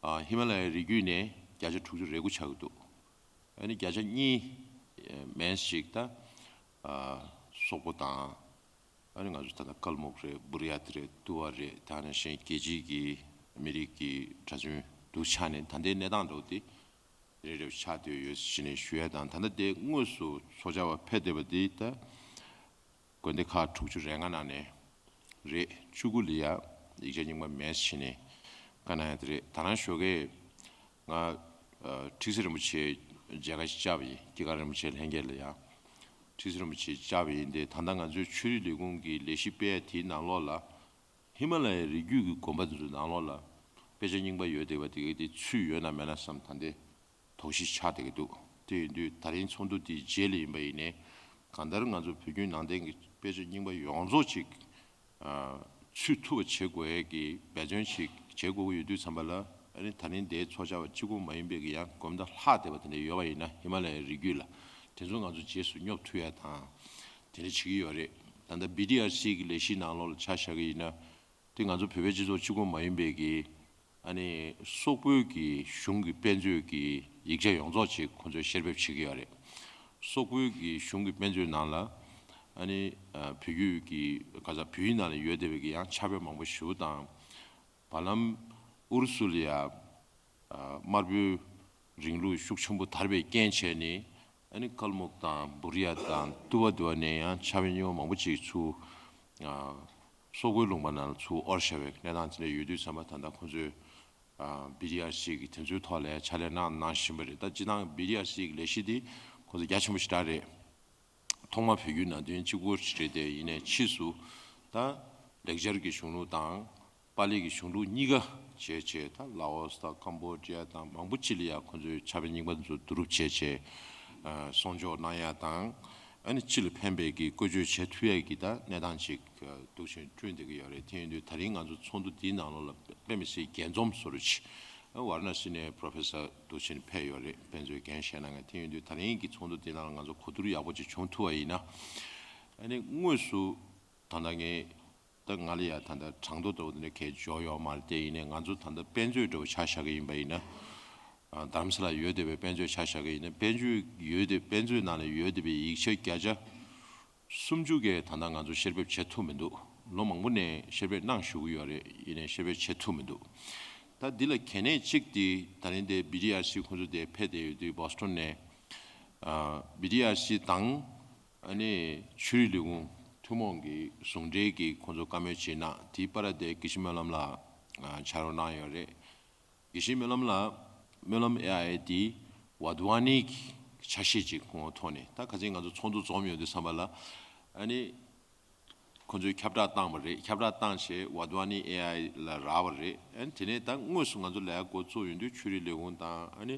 ཨ། ཧི་མ་ལ་ཡའི་རི་རྒྱུད་ནས་བརྒྱ་ཆ་དྲུག་ཅུ་རེ་དགུ་ཆགས་ཀྱི་འདུག་ཨ་ནི་བརྒྱ་ཆ་གཉིས་མན་ཞིག་ད། ཨ། སོག་པོ་དང་། ཨ་ནི་ང་ཚོ་ད་ལྟ་ཀལ་མུག་རེད། བུ་རི་ཡ་ཏི་རེད། ཏུ་བ་རེད། དེ་ནང་བཞིན་རྒྱལ་སྤྱིའི་གི་ཨ་མི་རི་ཀའི་གྲྭ་བཙུན་འདུག་ཆགས་ནས། ད་ལྟའི་གནས་སྟངས་འདྲ་བོ་དེ་རེ་རེ་ཆགས་བསྡད་ཡོད་ཟེར་ནས་ཞུ་ཡ་དང་། ད་ལྟ་དེ་དངོས་སུ་ཚོགས་བཅར་བ་ཕེབས་བསྡད་པ་དེ་ད་དགོན་སྡེ་ཁག་དྲུག་ཅུ་རེ་ལྔ་ནང་ནས་རེད། བཅུ་དགུ་ལ་ཡ་ཡིག་ཆ་རྙིང་པ་མེད་ཟེར་ནས་བཀའ་གནང་ཡ་དེ་རེད། ད་རང་ཞོགས་ཀས་ང་ཨ་ཁྲི་ཟུར་རིན་པོ་ཆེ་མཇལ་ཁ་ཞིག་བཅར་བ་ཡིན། སྐྱེས་སྐར་རིན་པོ་ཆེ་ལྷན་རྒྱས་ལ་ཡ་ཁྲི་ཟུར་རིན་པོ་ཆེ་བཅར་བ་ཡིན་ཏེ། ད་ལྟ་ང་ཚོའི་ཆོས་རིག་ལས་ཁུངས་ཀྱི་ལས་གཞི་སྤེལ་ཡ་དེའི་ནང་ལོགས་ལ། ཧི་མ་ལ་ཡའི་རི་རྒྱུད་ཀྱི་དགོན་པ་དེ་ཚོའི་ནང་ལོགས་ལ་དཔེ་ཆ་རྙིང་པ་ཡོད་བསྡད་པ་དེ་གའི་དེ་ཚུད་ཡོད་ན་མེད་ན་བསམ། ད་ལྟའི་དོགས་གཞི་ཆགས་བསྡད་ཀྱི་འདུག་དེ་ཡིན་དུས་ད་རིང་ཚོགས་འདུ་དེའི་རྗེས་ལ་ཡིན་པ་ཡིན་ནའི། གང་ལྟར་ང་ཚོ་བོད་བརྒྱུད་ནང་བསྟན་གྱི་དཔེ་ཆ་རྙིང་པ་ཡོངས་རྫོགས་ཅིག་ཨ། ཚུད་ཐུབ་པ་བྱེད་དགོས་ཡས་ཀྱི་འབད་བརྩོན་ཅིག་བྱེད་དགོས་ཀྱི་ཡོད་དུས་ཙམ་པ་ལ། ཨ་ནི་ད་རིང་འདིའི་ཚོགས་བཅར་བ་གཅིག་པོ་མ་ཡིན་པའི་གི་ཡང་དགོན་བདག་ལྷག་བསྡད་པ་དེ་འདྲ་ཡོད་པ་ཡིན་ན། ཧི་མ་ལ་ཡའི་རི་རྒྱུད་ལ་དེ་ཚོ་ང་ཚོ་རྗེས་སུ་སྙོབ་ཐུབ་ཡ་དང་དེ་འདྲ་བྱེད་ཀྱི་ཡོད་རེད། ད་ལྟ་བི་ཊི་ཨར་སི་གི་ལས་གཞིའི་ནང་ལོགས་ལ་ཆ་བཞག་གི་ཡིན་ན། དེ་ང་ཚོ་བོད་པའི་སྤྱི་ཚོགས་གཅིག་པོ་མ་ཡིན་པའི་གི། ཨ་ནི་སོག་པོའི་གི་གཞུང་གི་དཔེ་མཛོད་ཀྱི་ཡིག་ཆ་ཡོངས་རྫོགས་ཅིག་ཁོང་ཚོས་བཤེར་འབེབས་བྱེད་ཀྱི་ཡོད་རེད། སོག་པོའི་གི་གཞུང་གི་དཔེ་མཛོད་ནང་ལ། ཨ་ནི་ཨ་བོད་བརྒྱུད་ཀྱི་ག་ས་བོད་ཡིག་ནང་ལ་ཡོད་བསྡད་པའི་གི་ཡང་ཕྱག་དཔེ་མང་པོ་ཞིག་དང་། བར་ལམ་ཨུ་རུ་སུ་ལ་ཡ། ཨ། དམར་པོའི་རིང་ལུགས་ཤུགས་ཆེན་པོ་དར་བའི་རྐྱེན་བྱས་ནས། ཨ་ནི་ཀལ་མུག་དང་བུ་རི་ཡ་དང་ཏུ་བ་དུ་བ་ནས་ཡང་ཕྱག་དཔེ་རྙིང་པ་མང་པོ་ཅིག་ཚུར། ཨ། སོག་པོའི་ལུང་པ་ནང་ལ་ཚུར་དབོར་བཞག་པའི་གནས་སྟངས་དེ་འདྲ་ཡོད་དུས་ཙམ་པ། ད་ལྟ་ཁོང་ཚོས། ཨ། བི་ཊི་ཨར་སི་གི་དེ་ཚོའི་ཐོག་ལ་ཕྱག་ལས་གནང་གནང་བཞིན་པ་རེད། ད་སྤྱིར་བཏང་བི་ཊི་ཨར་སི་གི་ལས་གཞི་འདི་ཁོང་ཚོ་རྒྱ་ཆེན་པོ་ཞེ་དྲག་རེད། ཐོག་མ་བོད་བརྒྱུད་ནང་བསྟན་གཅིག་པོ་རེད་དེ། ཡིན་ནའི་ཕྱིས་སུ་ད་ལེགས་སྦྱར་གྱི་གཞུང་ལུགས་དང་པཱ་ལི་གི་གཞུང་ལུགས་གཉིས་ཀ་བྱས་བྱས། ད་ལའོ་སི་དང་ཀམ་བོ་ཌི་ཡ་དང་མང་པོ་ཅིག་ལ་ཡ་ཁོང་ཚོའི་ཕྱག་དཔེ་རྙིང་པ་ཚོ་བསྡུ་རུབ་བྱས་བྱས། ཨ། གསོག་འཇོག་གནང་ཡ་དང་། ཨ་ནི་སྤྱི་ལ་ཕན་པའི་གི་བཀོལ་སྤྱོད་བྱེད་ཐུབ་ཡ་གི་ད་གནས་སྟངས་ཅིག་འདུག་བཞིན་བསྐྲུན་བསྡད་ཀྱི་ཡོད་རེད། དེ་ཡིན་དུས་ད་རིང་ང་ཚོ་ཚོགས་འདུ་འདིའི་ནང་ལོགས་ལ་དཔེ་མི་སྲིད་རྒྱས་འཛོམས་བཟོ་འདྲ་ཅིག་ཝཱ་ར་ཎ་སི་ནས་པོ་རོ་ཕེ་སར་འདུག་བཞིན་ཕེབས་ཡོད་རེད། དཔེ་མཛོད་འགན་བཞེས་གནང་མཁན། དེ་ཡིན་དུས་ད་རིང་གི་ཚོགས་འདུ་འདི་ནང་ང་ཚོ་གོ་བསྡུར་ཡག་པོ་ཅིག་བྱུང་ཐུབ་པ་ཡིན་ན། ཨ་ནི་དངོས་སུ་ད་ལྟ་ངས་ད་ང་ལ་ཡ་ད་ལྟ་གྲངས་ཐོ་འདྲ་བོ་འདི་འདྲ་གས་འབྱོར་ཡོད་མ་རེད་དེ། ཡིན་ནའི་ང་ཚོ་ད་ལྟ་དཔེ་མཛོད་འདྲ་བོ་ཆ་བཞག་གི་ཡིན་པ་ཡིན་ན། ཨ། རྡ་རམ་ས་ལ་ཡོད་བསྡད་པའི་དཔེ་མཛོད་ཆ་བཞག་གི་ཡིན་ན། དཔེ་མཛོད་ཡོད་བསྡད། དཔེ་མཛོད་ནང་ལ་ཡོད་བསྡད་པའི་ཡིག་ཆ་བརྒྱ་ཆ་ སུམ་ཅུ་གས་ད་ལྟ་ང་ཚོ་བཤེར་འབེབས་བྱེད་ཐུབ་མི་འདུག་ལོ་མང་པོ་ནས་བཤེར་འབེབས་གནང་བཞུགས་ཀྱི་ཡོད་རེད། ཡིན་ནའི་བཤེར་འབེབས་བྱེད་ཐུབ་མི་འདུག་ད་འདི་ལ་གལ་གནད་གཅིག་དེ་ད་རིང་དེ་བི་ཌི་ཨར་སི་ཁོང་ཚོ་དེ་ཕེབས་བསྡད་ཡོད་དུས་བོ་སི་ཊོན་ནས་བི་ཌི་ཨར་སི་དང་ཨ་ནི་ཆོས་རིག་ལས་ཁུངས་ཐུན་མོང་གི་ཟུང་འབྲེལ་གྱི་ཁོང་ཚོ་བཀའ་མོལ་བྱེད་ན་དེའི་བར་དེ་དགེ་བཤེས་སྨོན་ལམ་ལགས་ཕྱག་རོགས་གནང་ཡོད་རེད། དགེ་བཤེས་སྨོན་ལམ་ལགས་སྨོན་ལམ་ཨེ་ཨའི་དེ་ཝཱ་དྷ་ཝཱ་ནི་གི་ཆ་ཤས་ཅིག་ཁོང་ཐོག་ནས་ད་ཁ་སང་ང་ཚོ་ཚོགས་འདུ་འཛོམས་ཡོང་དུས་ཙམ་པ་ལ་ཨ་ནི་ཁོང་ཚོས་ཁྱབ་བསྒྲགས་བཏང་བ་རེད། ཁྱབ་བསྒྲགས་བཏང་བྱས་ཝཱ་དྷ་ཝཱ་ནི་ཨེ་ཨའི་ལ་རག་པ་རེད། ཨ་ནི་དེ་ནས་ད་དངོས་སུ་ང་ཚོ་ལས་ཀ་འགོ་བཙུགས་ཡོང་དུས་ཆོས་རིག་ལས་ཁུངས་དང་ཨ་ནི་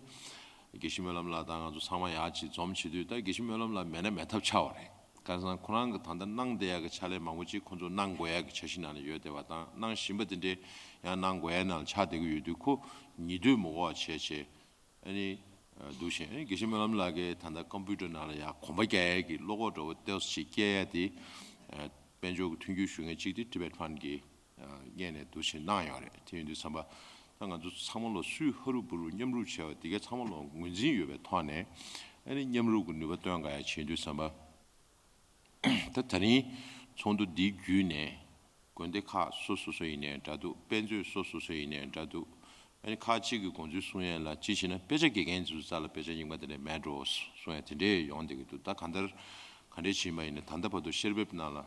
དགེ་བཤེས་སྨོན་ལམ་ལགས་དང་ང་ཚོ་ཚང་མ་ཡག་ཅིག་འཛོམས་བྱེད་དུས་ད་དགེ་བཤེས་སྨོན་ལམ་ལགས་མེད་ན་མེད་ཐབས་ཆགས་པ་རེད། གང་ཟེར་ན་ཁོ་རང་གི་ད་ལྟ་གནང་བསྡད་ཡག་གི་ཕྱག་ལས་མང་པོ་ཅིག་ཁོ་ཚོ་གནང་དགོས་ཡག་གི་འཆར་གཞི་ནང་ལ་ཡོད་བསྡད་པ་དང་གནང་བཞིན་པ་དེ་འདྲའི་ཡང་གནང་དགོས་ཡག་ནང་ལ་ཆགས་བསྡད་ཀྱི་ཡོད་དུས་ཁོ་ཉིས་ཟློས་མ་འགོར་བ་བྱས་བྱས་ཨ་ནི་འདུག་བཞིན་ཨ་ནི་དགེ་བཤེས་སྨོན་ལམ་ལགས་ཀྱིས་ད་ལྟ་ཀམ་པུ་ཊར་ནང་ལ་ཡང་གོམ་པ་རྒྱག་ཡག་གི་བློ་ཁོག་འདྲ་བོ་ཏོག་ཙམ་ཅིག་སྐྱེལ་ཡག་དེ་དཔལ་འབྱོར་གྱི་མཐུན་འགྱུར་ཞུ་མཁན་གཅིག་དེ་ཊི་བེཊ་ཕན་གྱི་སྔོན་ནས་འདུག་བཞིན་གནང་ཡོད་རེད། དེ་ཡིན་དུས་ཙམ་པ་ད་ང་ཚོ་ཚང་མ་ལོ་སུས་ཧ་རུ་བུ་རུ་མཉམ་རུབ་བྱས་པ་དེ་གས་ཚང་མ་ལོ་ངོས་འཛིན་ཡོད་པའི་ཐོག་ནས་ཨ་ནི་མཉམ་རུབ་ཀྱི་ནུས་པ་བཏོན་དགོས་ཡ་བྱེད་དུས་ཙམ་པ། ད་ད་རིང་ཚོགས་འདུ་འདི་བརྒྱུད་ནས་དགོན་སྡེ་ཁག་སོ་སོ་སོ་ཡིན་ནའི་འདྲ་འདུག་དཔེ་མཛོད་སོ་སོ་སོ་ཡིན་ནའི་འདྲ་འདུག་ཨ་ནི་ཁག་ཅིག་གིས་དགོངས་ཚུལ་གསུང་ཡས་ལ་ཅི་བྱས་ན་དཔེ་ཆ་དགེ་རྒན་ཚོའི་རྩ་ལ་དཔེ་ཆ་རྙིང་པ་དེ་འདྲ་མེད་འགྲོ་གསུང་ཡས་དེ་འདྲས་ཡོང་བསྡད་ཀྱི་འདུག་ད་གང་ལྟར་ག་འདྲས་བྱས་པ་ཡིན་ན་ད་ལྟ་བར་དུ་བཤེར་འབེབས་ནང་ལ་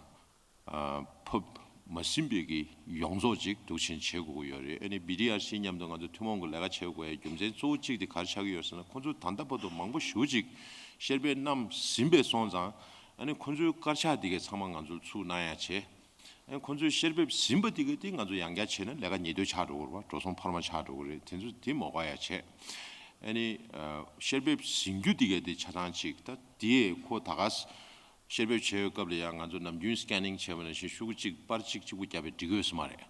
ཕབ་མ་ཟིན་པའི་གི་ཡོངས་རྫོགས་ཅིག་འདུག་ཆེན་བྱེད་དགོས་ཀྱི་ཡོད་རེད། ཨ་ནི་བི་ཌི་ཨར་སི་མཉམ་དུ་ང་ཚོ་ཐུན་མོང་གི་ལས་ཀ་བྱེད་དགོས་ཡ་རྒྱུ་མཚན་གཙོ་བོ་གཅིག་དེ་ག་རེ་ཆགས་ཀྱི་ཡོད་ཟེར་ན་ཁོང་ཚོ་ད་ལྟ་བར་དུ་མང་པོ་ཞེ་པོ་ཅིག་བཤེར་འབེབས་གནང་ཟིན་པས་སོང་ཙང་ཨ་ནི་ཁོང་ཚོའི་དཀར་ཆག་དེ་གས་ཚང་མ་ང་ཚོར་ཚུར་གནང་ཡ་བྱས། ཨ་ནི་ཁོང་ཚོས་བཤེར་འབེབས་ཟིན་པ་དེ་གས་དེ་ང་ཚོ་ཡང་བསྐྱར་བྱས་ན་ལས་ཀ་ཉེས་དོད་ཆགས་འགྲོ་གི་རེད་བ། འགྲོ་སོང་འཕར་མ་ཆགས་འགྲོ་གི་རེད། དེ་ཚོ་དེ་མ་དགོས་ཡ་བྱས། ཨ་ནི་བཤེར་འབེབས་ཟིན་རྒྱུ་དེ་གས་དེ་ཆ་ཚང་ཅིག་ད་དེ་ཁོ་ད་ག་བཤེར་འབེབས་བྱེད་པའི་སྐབས་ལ་ཡང་ང་ཚོ་ནམ་རྒྱུན་སི་ཀེ་ནིང་བྱས་པ་ནང་བཞིན་ཤོག་གུ་གཅིག་པར་གཅིག་གཅིག་པུ་བརྒྱབ་པས་འགྲིག་གི་ཡོད་ས་མ་རེད།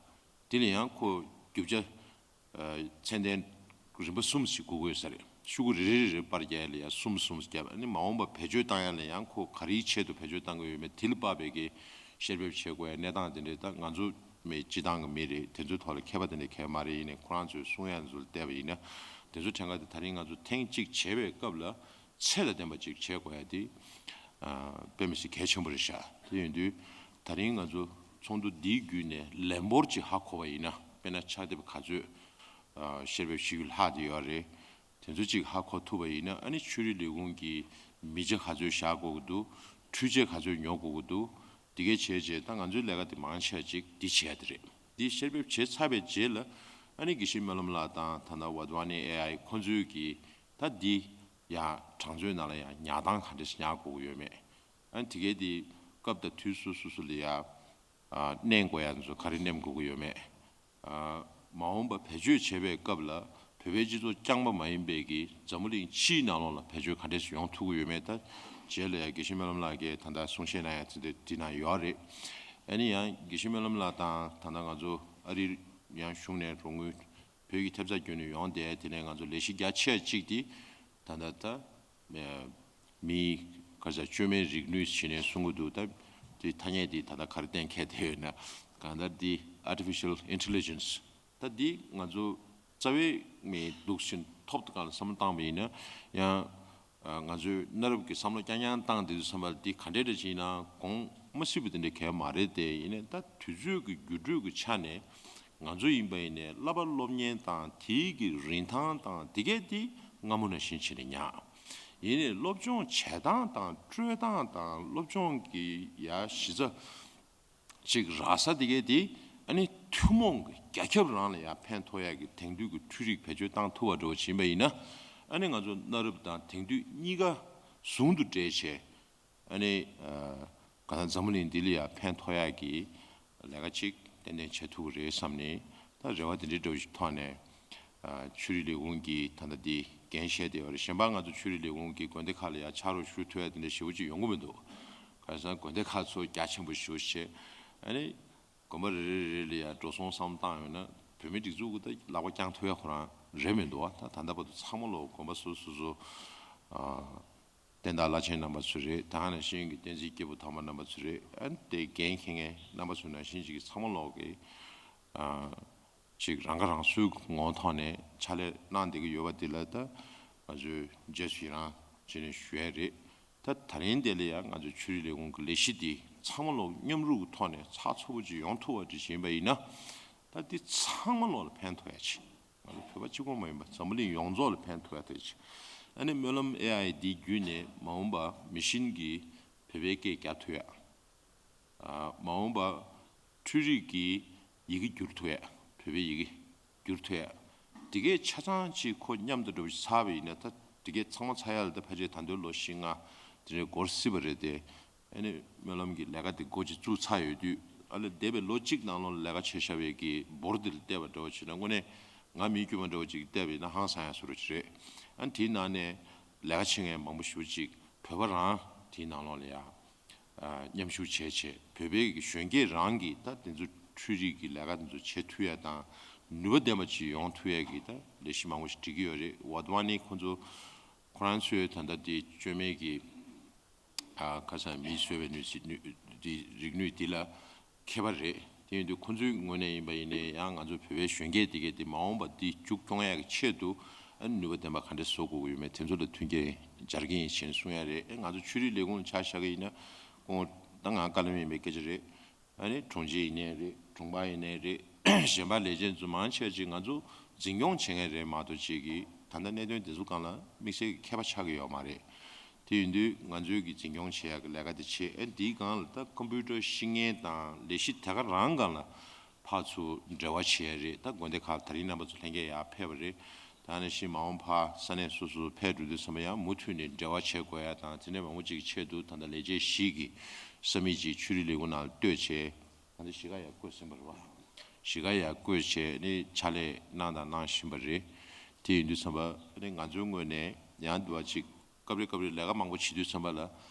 དེ་ལ་ཡང་ཁོ་རྒྱུ་ཆ་ཚད་ལྡན་རིམ་པ་གསུམ་ཞིག་དགོས་ཀྱི་ཡོད་ས་རེད། ཤོག་གུ་རེ་རེ་རེ་པར་རྒྱག་ཡ་ལ་ཡང་གསུམ་གསུམ་བརྒྱབ། ཨ་ནི་མ་འོངས་པ་བེད་སྤྱོད་བཏང་ཡ་ལ་ཡང་ཁོ་ག་རེའི་ཆེད་དུ་བེད་སྤྱོད་བཏང་གི་ཡོད་མེད་དེ་ལ་དཔག་པའི་གི་བཤེར་འབེབས་བྱེད་དགོས་ཡ་གནས་སྟངས་དེ་འདྲས་ད་ང་ཚོ་མི་སྤྱི་བཏང་གི་མི་རེད། དེ་ཚོའི་ཐོག་ལ་མཁས་པ་དེ་འདྲས་གང་ཡང་མ་རེད། ཡིན་ནའི་ཁོ་རང་ཚོས་གསུང་ཡ་ཚོ་ལ་བལྟས་པ་ཡིན་ན་དེ་ཚོ་ཕྲན་ག་དེ་ད་རིང་ང་ཚོ་ཐེངས་གཅིག་བྱས་པའི་སྐབས་ལ། ཚད་ལ་ལྡན་པ་ཅིག་བྱེད་དགོས་ཡ་དེ་དཔེ་མི་སྲིད་གལ་ཆེན་པོ་རེད་ཤག་དེ་ཡིན་དུས་ད་རིང་ང་ཚོ་ཚོགས་འདུ་འདིའི་བརྒྱུད་ནས་ལན་འབོར་ཅིག་ཧ་གོ་བ་ཡིན་ན། དཔེར་ན་ཕྱག་དེབ་ག་ཚོད་བཤེར་འབེབས་བྱེད་རྒྱུ་ལྷག་བསྡད་ཡོད་རེད། དེ་ཚོ་ཅིག་ཧ་གོ་ཐུབ་པ་ཡིན་ན། ཨ་ནི་ཆོས་རིག་ལས་ཁུངས་ཀྱིས་མི་ཆ་ག་ཚོད་བཞག་དགོས་ཀྱི་འདུག་འཕྲུལ་ཆས་ག་ཚོད་ཉོ་དགོས་ཀྱི་འདུག་འདི་གས་བྱས་རྗེས་ད་ང་ཚོའི་ལས་ཀ་དེ་མང་ཆེ་བ་ཅིག་འདི་བྱས་དེ་རེད། འདི་བཤེར་འབེབས་བྱས་ཚར་བའི་རྗེས་ལ་ཨ་ནི་དགེ་བཤེས་སྨོན་ལམ་ལགས་དང་ད་ལྟ་ཝཱ་དྷ་ཝཱ་ནི་ཨེ་ཨའི་ཁོང་ཚོའི་གིས་ད་འདི་ཡང་གྲངས་མཛོད་ནང་ལ་ཡང་ཉར་སྟངས་ག་འདྲ་ཞིག་ཉར་དགོས་ཀྱི་ཡོད་མེད། ཨ་ནི་དེ་གས་དེ་སྐབས་དང་དུས་སུ་སོ་སོ་ལ་ཡང་ཨ་མནན་དགོས་ཡ་ཚོ་ག་རེ་མནན་དགོས་ཀྱི་ཡོད་མེད། ཨ་མ་འོངས་པ་བེད་སྤྱོད་བྱེད་པའི་སྐབས་ལ་བོད་པའི་སྤྱི་ཚོགས་རྐྱང་པ་མ་ཡིན་པའི་གི་འཛམ་བུ་གླིང་སྤྱིའི་ནང་ལོགས་ལ་བེད་སྤྱོད་ག་འདྲས་ཡོང་ཐུབ་ཀྱི་ཡོད་མེད། ད་རྗེས་ལ་ཡང་དགེ་བཤེས་སྨོན་ལམ་ལགས་ཀྱིས་ད་ལྟ་གསུང་བཤད་གནང་ཡ་ཚོ་འདི་འདི་ན་ཡོད་རེད། ཨ་ནི་ཡང་དགེ་བཤེས་སྨོན་ལམ་ལགས་དང་ད་ལྟ་ང་ཚོ་ཨ་རིའི་ཡང་གཞུང་ནས་རོགས་དངུལ་བོད་ཀྱི་ཐེབས་རྩ་བརྒྱུད་ནས་ཡོང་བསྡད་དེ་ནས་ང་ཚོ་ལས་གཞི་རྒྱ་ཆེ་བ་གཅིག་དེ་ད་ལྟ་ད་མི་ག་ས་བཅོས་མའི་རིག་ནུས་བྱས་ནས་གསུང་གི་འདུག་ད་དེ་ཐ་སྙད་དེ་ད་ལྟ་ག་རེ་གཏན་འཁེལ་བསྡད་ཡོད་ན། གང་ལྟར་འདི་artificial intelligence ད་འདི་ང་ཚོ་རྩ་བའི་མི་འདུག་ཕྱིན་ཐོབ་ཐང་ལ་བསམ་བློ་བཏང་བ་ཡིན་ན་ཡང་ང་ཚོའི་གནའ་རབས་ཀྱི་བསམ་བློ་རྐྱང་རྐྱང་བཏང་བསྡད་དུས་ཙམ་པ་ལ་འདི་ག་འདྲས་འདྲ་ཅིག་ཡིན་ན་དགོངས་མ་སྲིད་པ་དེ་འདྲ་གལ་མ་རེད་དེ། ཡིན་ནའི་ད་དུས་ཚོད་ཀྱི་འགྱུར་འགྲོས་ཀྱི་ཆ་ནས་ང་ཚོ་ཡིན་པ་ཡིན་ནའི་བསླབ་པ་སློབ་གཉེར་དང་དེའི་གི་རིན་ཐང་དང་དེ་གས་དེ་སྔ་མོ་ནང་བཞིན་བྱས་ནས་ཉར། ཡིན་ནའི་སློབ་སྦྱོང་བྱེད་སྟངས་དང་སྤྲོད་སྟངས་དང་སློབ་སྦྱོང་གི་ཡ་གཞི་རྩ་ཅིག་རག་ས་དེ་གས་དེ་ཨ་ནི་ཐུན་མོང་གི་རྒྱ་ཁྱབ་རང་ལ་ཡང་ཕན་ཐོགས་ཡག་གི་དེང་དུས་ཀྱི་འཕྲུལ་རིག་བེད་སྤྱོད་བཏང་ཐུབ་པ་འདྲ་བོ་ཕྱིན་པ་ཡིན་ན། ཨ་ནི་ང་ཚོ་གནའ་རབས་དང་དེང་དུས་གཉིས་ཀ་ཟུང་དུ་འབྲེལ་བྱས་ཨ་ནི་གང་ལྟར་འཛམ་བུ་གླིང་འདི་ལ་ཡང་ཕན་ཐོགས་ཡག་གི་ལས་ཀ་ཅིག་ཏན་ཏན་བྱེད་ཐུབ་ཀྱི་རེད་བསམ་ནས། ད་རེ་བ་དེ་འདྲའི་འདྲ་བོ་ཞིག་ཐོག་ནས་ཨ་ཆོས་རིག་ལས་ཁུངས་ཀྱིས་ད་ལྟ་འདི་འགན་བཞེས་བསྡད་ཡོད་རེད། གཞན་པ་ང་ཚོ་ཆོས་རིག་ལས་ཁུངས་ཀྱིས་དགོན་སྡེ་ཁག་ལ་ཡང་ཕྱག་རོགས་ཞུ་ཐུབ་ཡ་དེ་འདྲ་ཞེ་པོ་ཅིག་ཡོང་གི་མི་འདུག་ག་རེ་ཟེར་ན་དགོན་སྡེ་ཁག་ཚོ་རྒྱ་ཆེན་པོ་ཞེ་པོ་བྱས། ཨ་ནི་དགོན་པ་རེ་རེ་རེ་ལ་ཡང་འགྲོ་སོང་བསམ་བཏང་ཡོང་ན་བོད་མི་སྒྲིག་འཛུགས་ཀྱི་ད་ལག་པ་བརྐྱངས་ཐུབ་ཡ་ཁོ་རང་རེད་མི་འདུག་ད་ད་ལྟ་བར་དུ་ཚང་མ་ལོ་དགོན་པ་སོ་སོ་སོ་ཨ་བསྟན་བདག་བླ་ཆེན་རྣམ་པ་ཚོ་རེད། ད་ནང་བཞིན་གྱི་བསྟན་འཛིན་སྐྱེས་བུ་དམ་པ་རྣམ་པ་ཚོ་རེད། ཨ་ནི་དེ་འགན་འཁྱེར་མཁན་རྣམ་པ་ཚོ་ནང་བཞིན་ཅིག་གི་ཚང་མ་ལོག་གི་ཨ་ཅིག་རང་ཁ་རང་གསོའི་ངོ་ཐོག་ནས་ཕྱག་ལས་གནང་བསྡད་ཀྱི་ཡོད་པ་འདི་ལ་ད་ང་ཚོས་རྗེས་སུ་ཡི་རང་བྱས་ནས་ཞུ་ཡ་རེད། ད་ད་རིང་དེ་ལ་ཡང་ང་ཚོ་ཆོས་རིག་ལས་ཁུངས་ཀྱི་ལས་གཞི་འདི་ཚང་མ་ལོག་མཉམ་རུབ་ཀྱི་ཐོག་ནས་ཚགས་ཚུད་པོ་ཅིག་ཡོང་ཐུབ་པ་ཅིག་བྱེད་པ་ཡིན་ན། ད་འདི་ཚང་མ་ལོག་ལ་ཕན་ཐོགས་ཡ་ཅིག་ང་ཚོ་བོད་པ་གཅིག་པོ་མ་ཡིན་པ་འཛམ་བུ་གླིང་ཡོངས་རྫོགས་ལ་ཕན་ཐོགས་ཡ་དེ་ཅིག་ཨ་ནི་སྨོན་ལམ་ཨེ་ཨའི་འདི་བརྒྱུད་ནས་མ་འོངས་པ་མི་ཤིན་གྱིས་བོད་པའི་སྐད་རྒྱག་ཐུབ་ཡ། ཨ། མ་འོངས་པ་འཕྲུལ་རིག་གི་ཡི་གེ་བསྒྱུར་ཐུབ་ཡ། བོད་པའི་ཡི་གེ་བསྒྱུར་ཐུབ་ཡ། དེ་གའི་ཆ་ཚང་ཅིག་ཁོ་མཉམ་དུ་འགྲོ་བ་ཞིག་ཚར་བ་ཡིན་ན། ད་དེ་གའི་ཚང་མ་ཚར་ཡ་ལ་ད་ཕལ་ཆེར་ད་དུང་ལོ་བཞི་ལྔ་དེ་འདྲའི་འགོར་སྲིད་པ་རེད་དེ། ཨ་ནི་སྨོན་ལམ་གྱི་ལས་ཀ་དེ་འགོ་ཅིག་བཙུགས་ཚར་ཡོད་དུས། ཨ་ལས་འདས་པའི་ལོ་གཅིག་ནང་ལོགས་ལ་ལས་ཀ་བྱས་བཞག་པའི་གི་འབོར་དེ་ལ་བལྟས་པ་འདྲ་བོ་བྱས་ན། དངོས་གནས་ང་མི་དཀྱུས་མ་འདྲ་བོ་ཅིག་བལྟས་པ་ཡིན་ན་ཧང་སང་ཡ་བཟོ་འདྲ་ཅིག་རེད། ཨ་ནི་དེའི་ནང་ནས་ལས་ཀ་བྱེད་མཁན་མང་པོ་ཞེ་པོ་ཅིག་བོད་པ་རང་དེའི་ནང་ལོགས་ལ་ཡ། ཨ། མཉམ་ཞུགས་བྱས་བྱས་བོད་པའི་གི་གཞོན་སྐྱེས་རང་གིས་ད་དེ་ཚོ་འཕྲུལ་རིག་གི་ལས་ཀ་དེ་ཚོ་བྱེད་ཐུབ་ཡ་དང་། ནུས་པ་ལྡན་པ་ཅིག་ཡོང་ཐུབ་ཡ་གི་ད་ལས་གཞི་མང་པོ་ཞིག་སྒྲིག་གི་ཡོད་རེད། ཝཱ་དྷ་ཝཱ་ནི་ཁོང་ཚོ་ཁོ་རང་ཚོའི་ད་ལྟ་དེ་བཅོས་མའི་གི་ཨ། ཁ་སང་མིས་བཟོས་པའི་ནུས་ཚད་ནུས་དེ་རིག་ནུས་དེ་ལ་མཁས་པ་རེད། དེ་ཡིན་དུས་ཁོང་ཚོའི་ངོས་ནས་ཡིན་པ་ཡིན་ནའི་ཡང་ང་ཚོ་བོད་པའི་གཞོན་སྐྱེས་དེ་གས་དེ་མ་འོངས་པ་འདི་མཇུག་གཏོང་ཡག་གི་ཆེད་དུ། ཨ། ནུས་པ་ལྡན་པ་ག་འདྲ་བཟོ་དགོས་ཀྱི་ཡོད་མེད་དེ་ཚོ་ལ་མཐུན་རྐྱེན་སྦྱར་གྱི་ཡིན་ཞེས་གསུང་ཡ་རེད། ཨེ། ང་ཚོ་ཆོས་རིག་ལས་ཁུངས་ལ་ཆ་བཞག་གི་ཡིན་ན། ཁོང་ད་ང་དཀའ་ལས་མེད་པའི་སྐད་ཆ་རེད། ཨ་ནི་དྲུང་ཆེ་ཡིན་ནའི་རེད། དྲུང་འཕར་ཡིན་ནའི་རེད། གཞན་པ་ལས་བྱེད་ཚོ་མང་ཆེ་བ་ཅིག་ང་ཚོ་འཛིན་སྐྱོང་བྱེད་མཁན་རེད་མ་གཏོགས། ཅིག་གིས་ད་ལྟ་གནད་དོན་དེ་ཚོ་སྒང་ལ་དམིགས་བསལ་གྱི་མཁས་པ་ཆགས་ཀྱི་ཡོད་མ་རེད། དེ་ཡིན་དུས་ང་ཚོའི་གི་འཛིན་སྐྱོང་བྱེད་ཡག་གི་ལས་ཀ་དེ་བྱེད། ཨ། འདིའི་སྒང་ལ་ད་ཀམ་པུ་ཊར་ཤེས་མཁན་དང་ལས་གཞི་དེ་ག་རང་སྒང་ལ་ཕར་ཚུར་འབྲེལ་བ་བྱེད་ཡ་རེད། ད་དགོན་སྡེ་ཁག་ད་རིང་རྣམ་པ་ཚོ་ལྷན་རྒྱས་ཡར་ཕེབས་པ་རེད། ད་ནང་བཞིན་མ་འོངས་པར་ས་གནས་སོ་སོ་ཕེབས་འགྲོ་དུས་ཙམ་པ་ཡང་མུ་མཐུད་ནས་འབྲེལ་བ་བྱེད་དགོས་ཡ་དང་། དེ་འདྲ་མང་པོ་ཅིག་གི་ཆེད་དུ་ད་ལྟ་ལས་བྱེད་བཞི་གིས་ས་མིག་ཅིག་ཆོས་རིག་ལས་ཁུངས་ནང་ལ་གཏོད་བྱས། ད་ལྟ་གཞིས་ཀ་ཡར་བསྐོས་ཟིན་པ་རེད་པ། གཞིས་ཀ་ཡར་བསྐོས་བྱས་ནས་ཕྱག་ལས་གནང་དང་གནང་བཞིན་པ་རེད། དེ་ཡིན་དུས་ཙམ་པ་ནི་ང་ཚོའི་ངོས་ནས་ཡང་འདུག་པ་ཅིག་སྐབས་རེ་སྐབས་རེ་ལས་ཀ་མང་པོ་བྱེད་དུས་ཙམ་པ་ལ།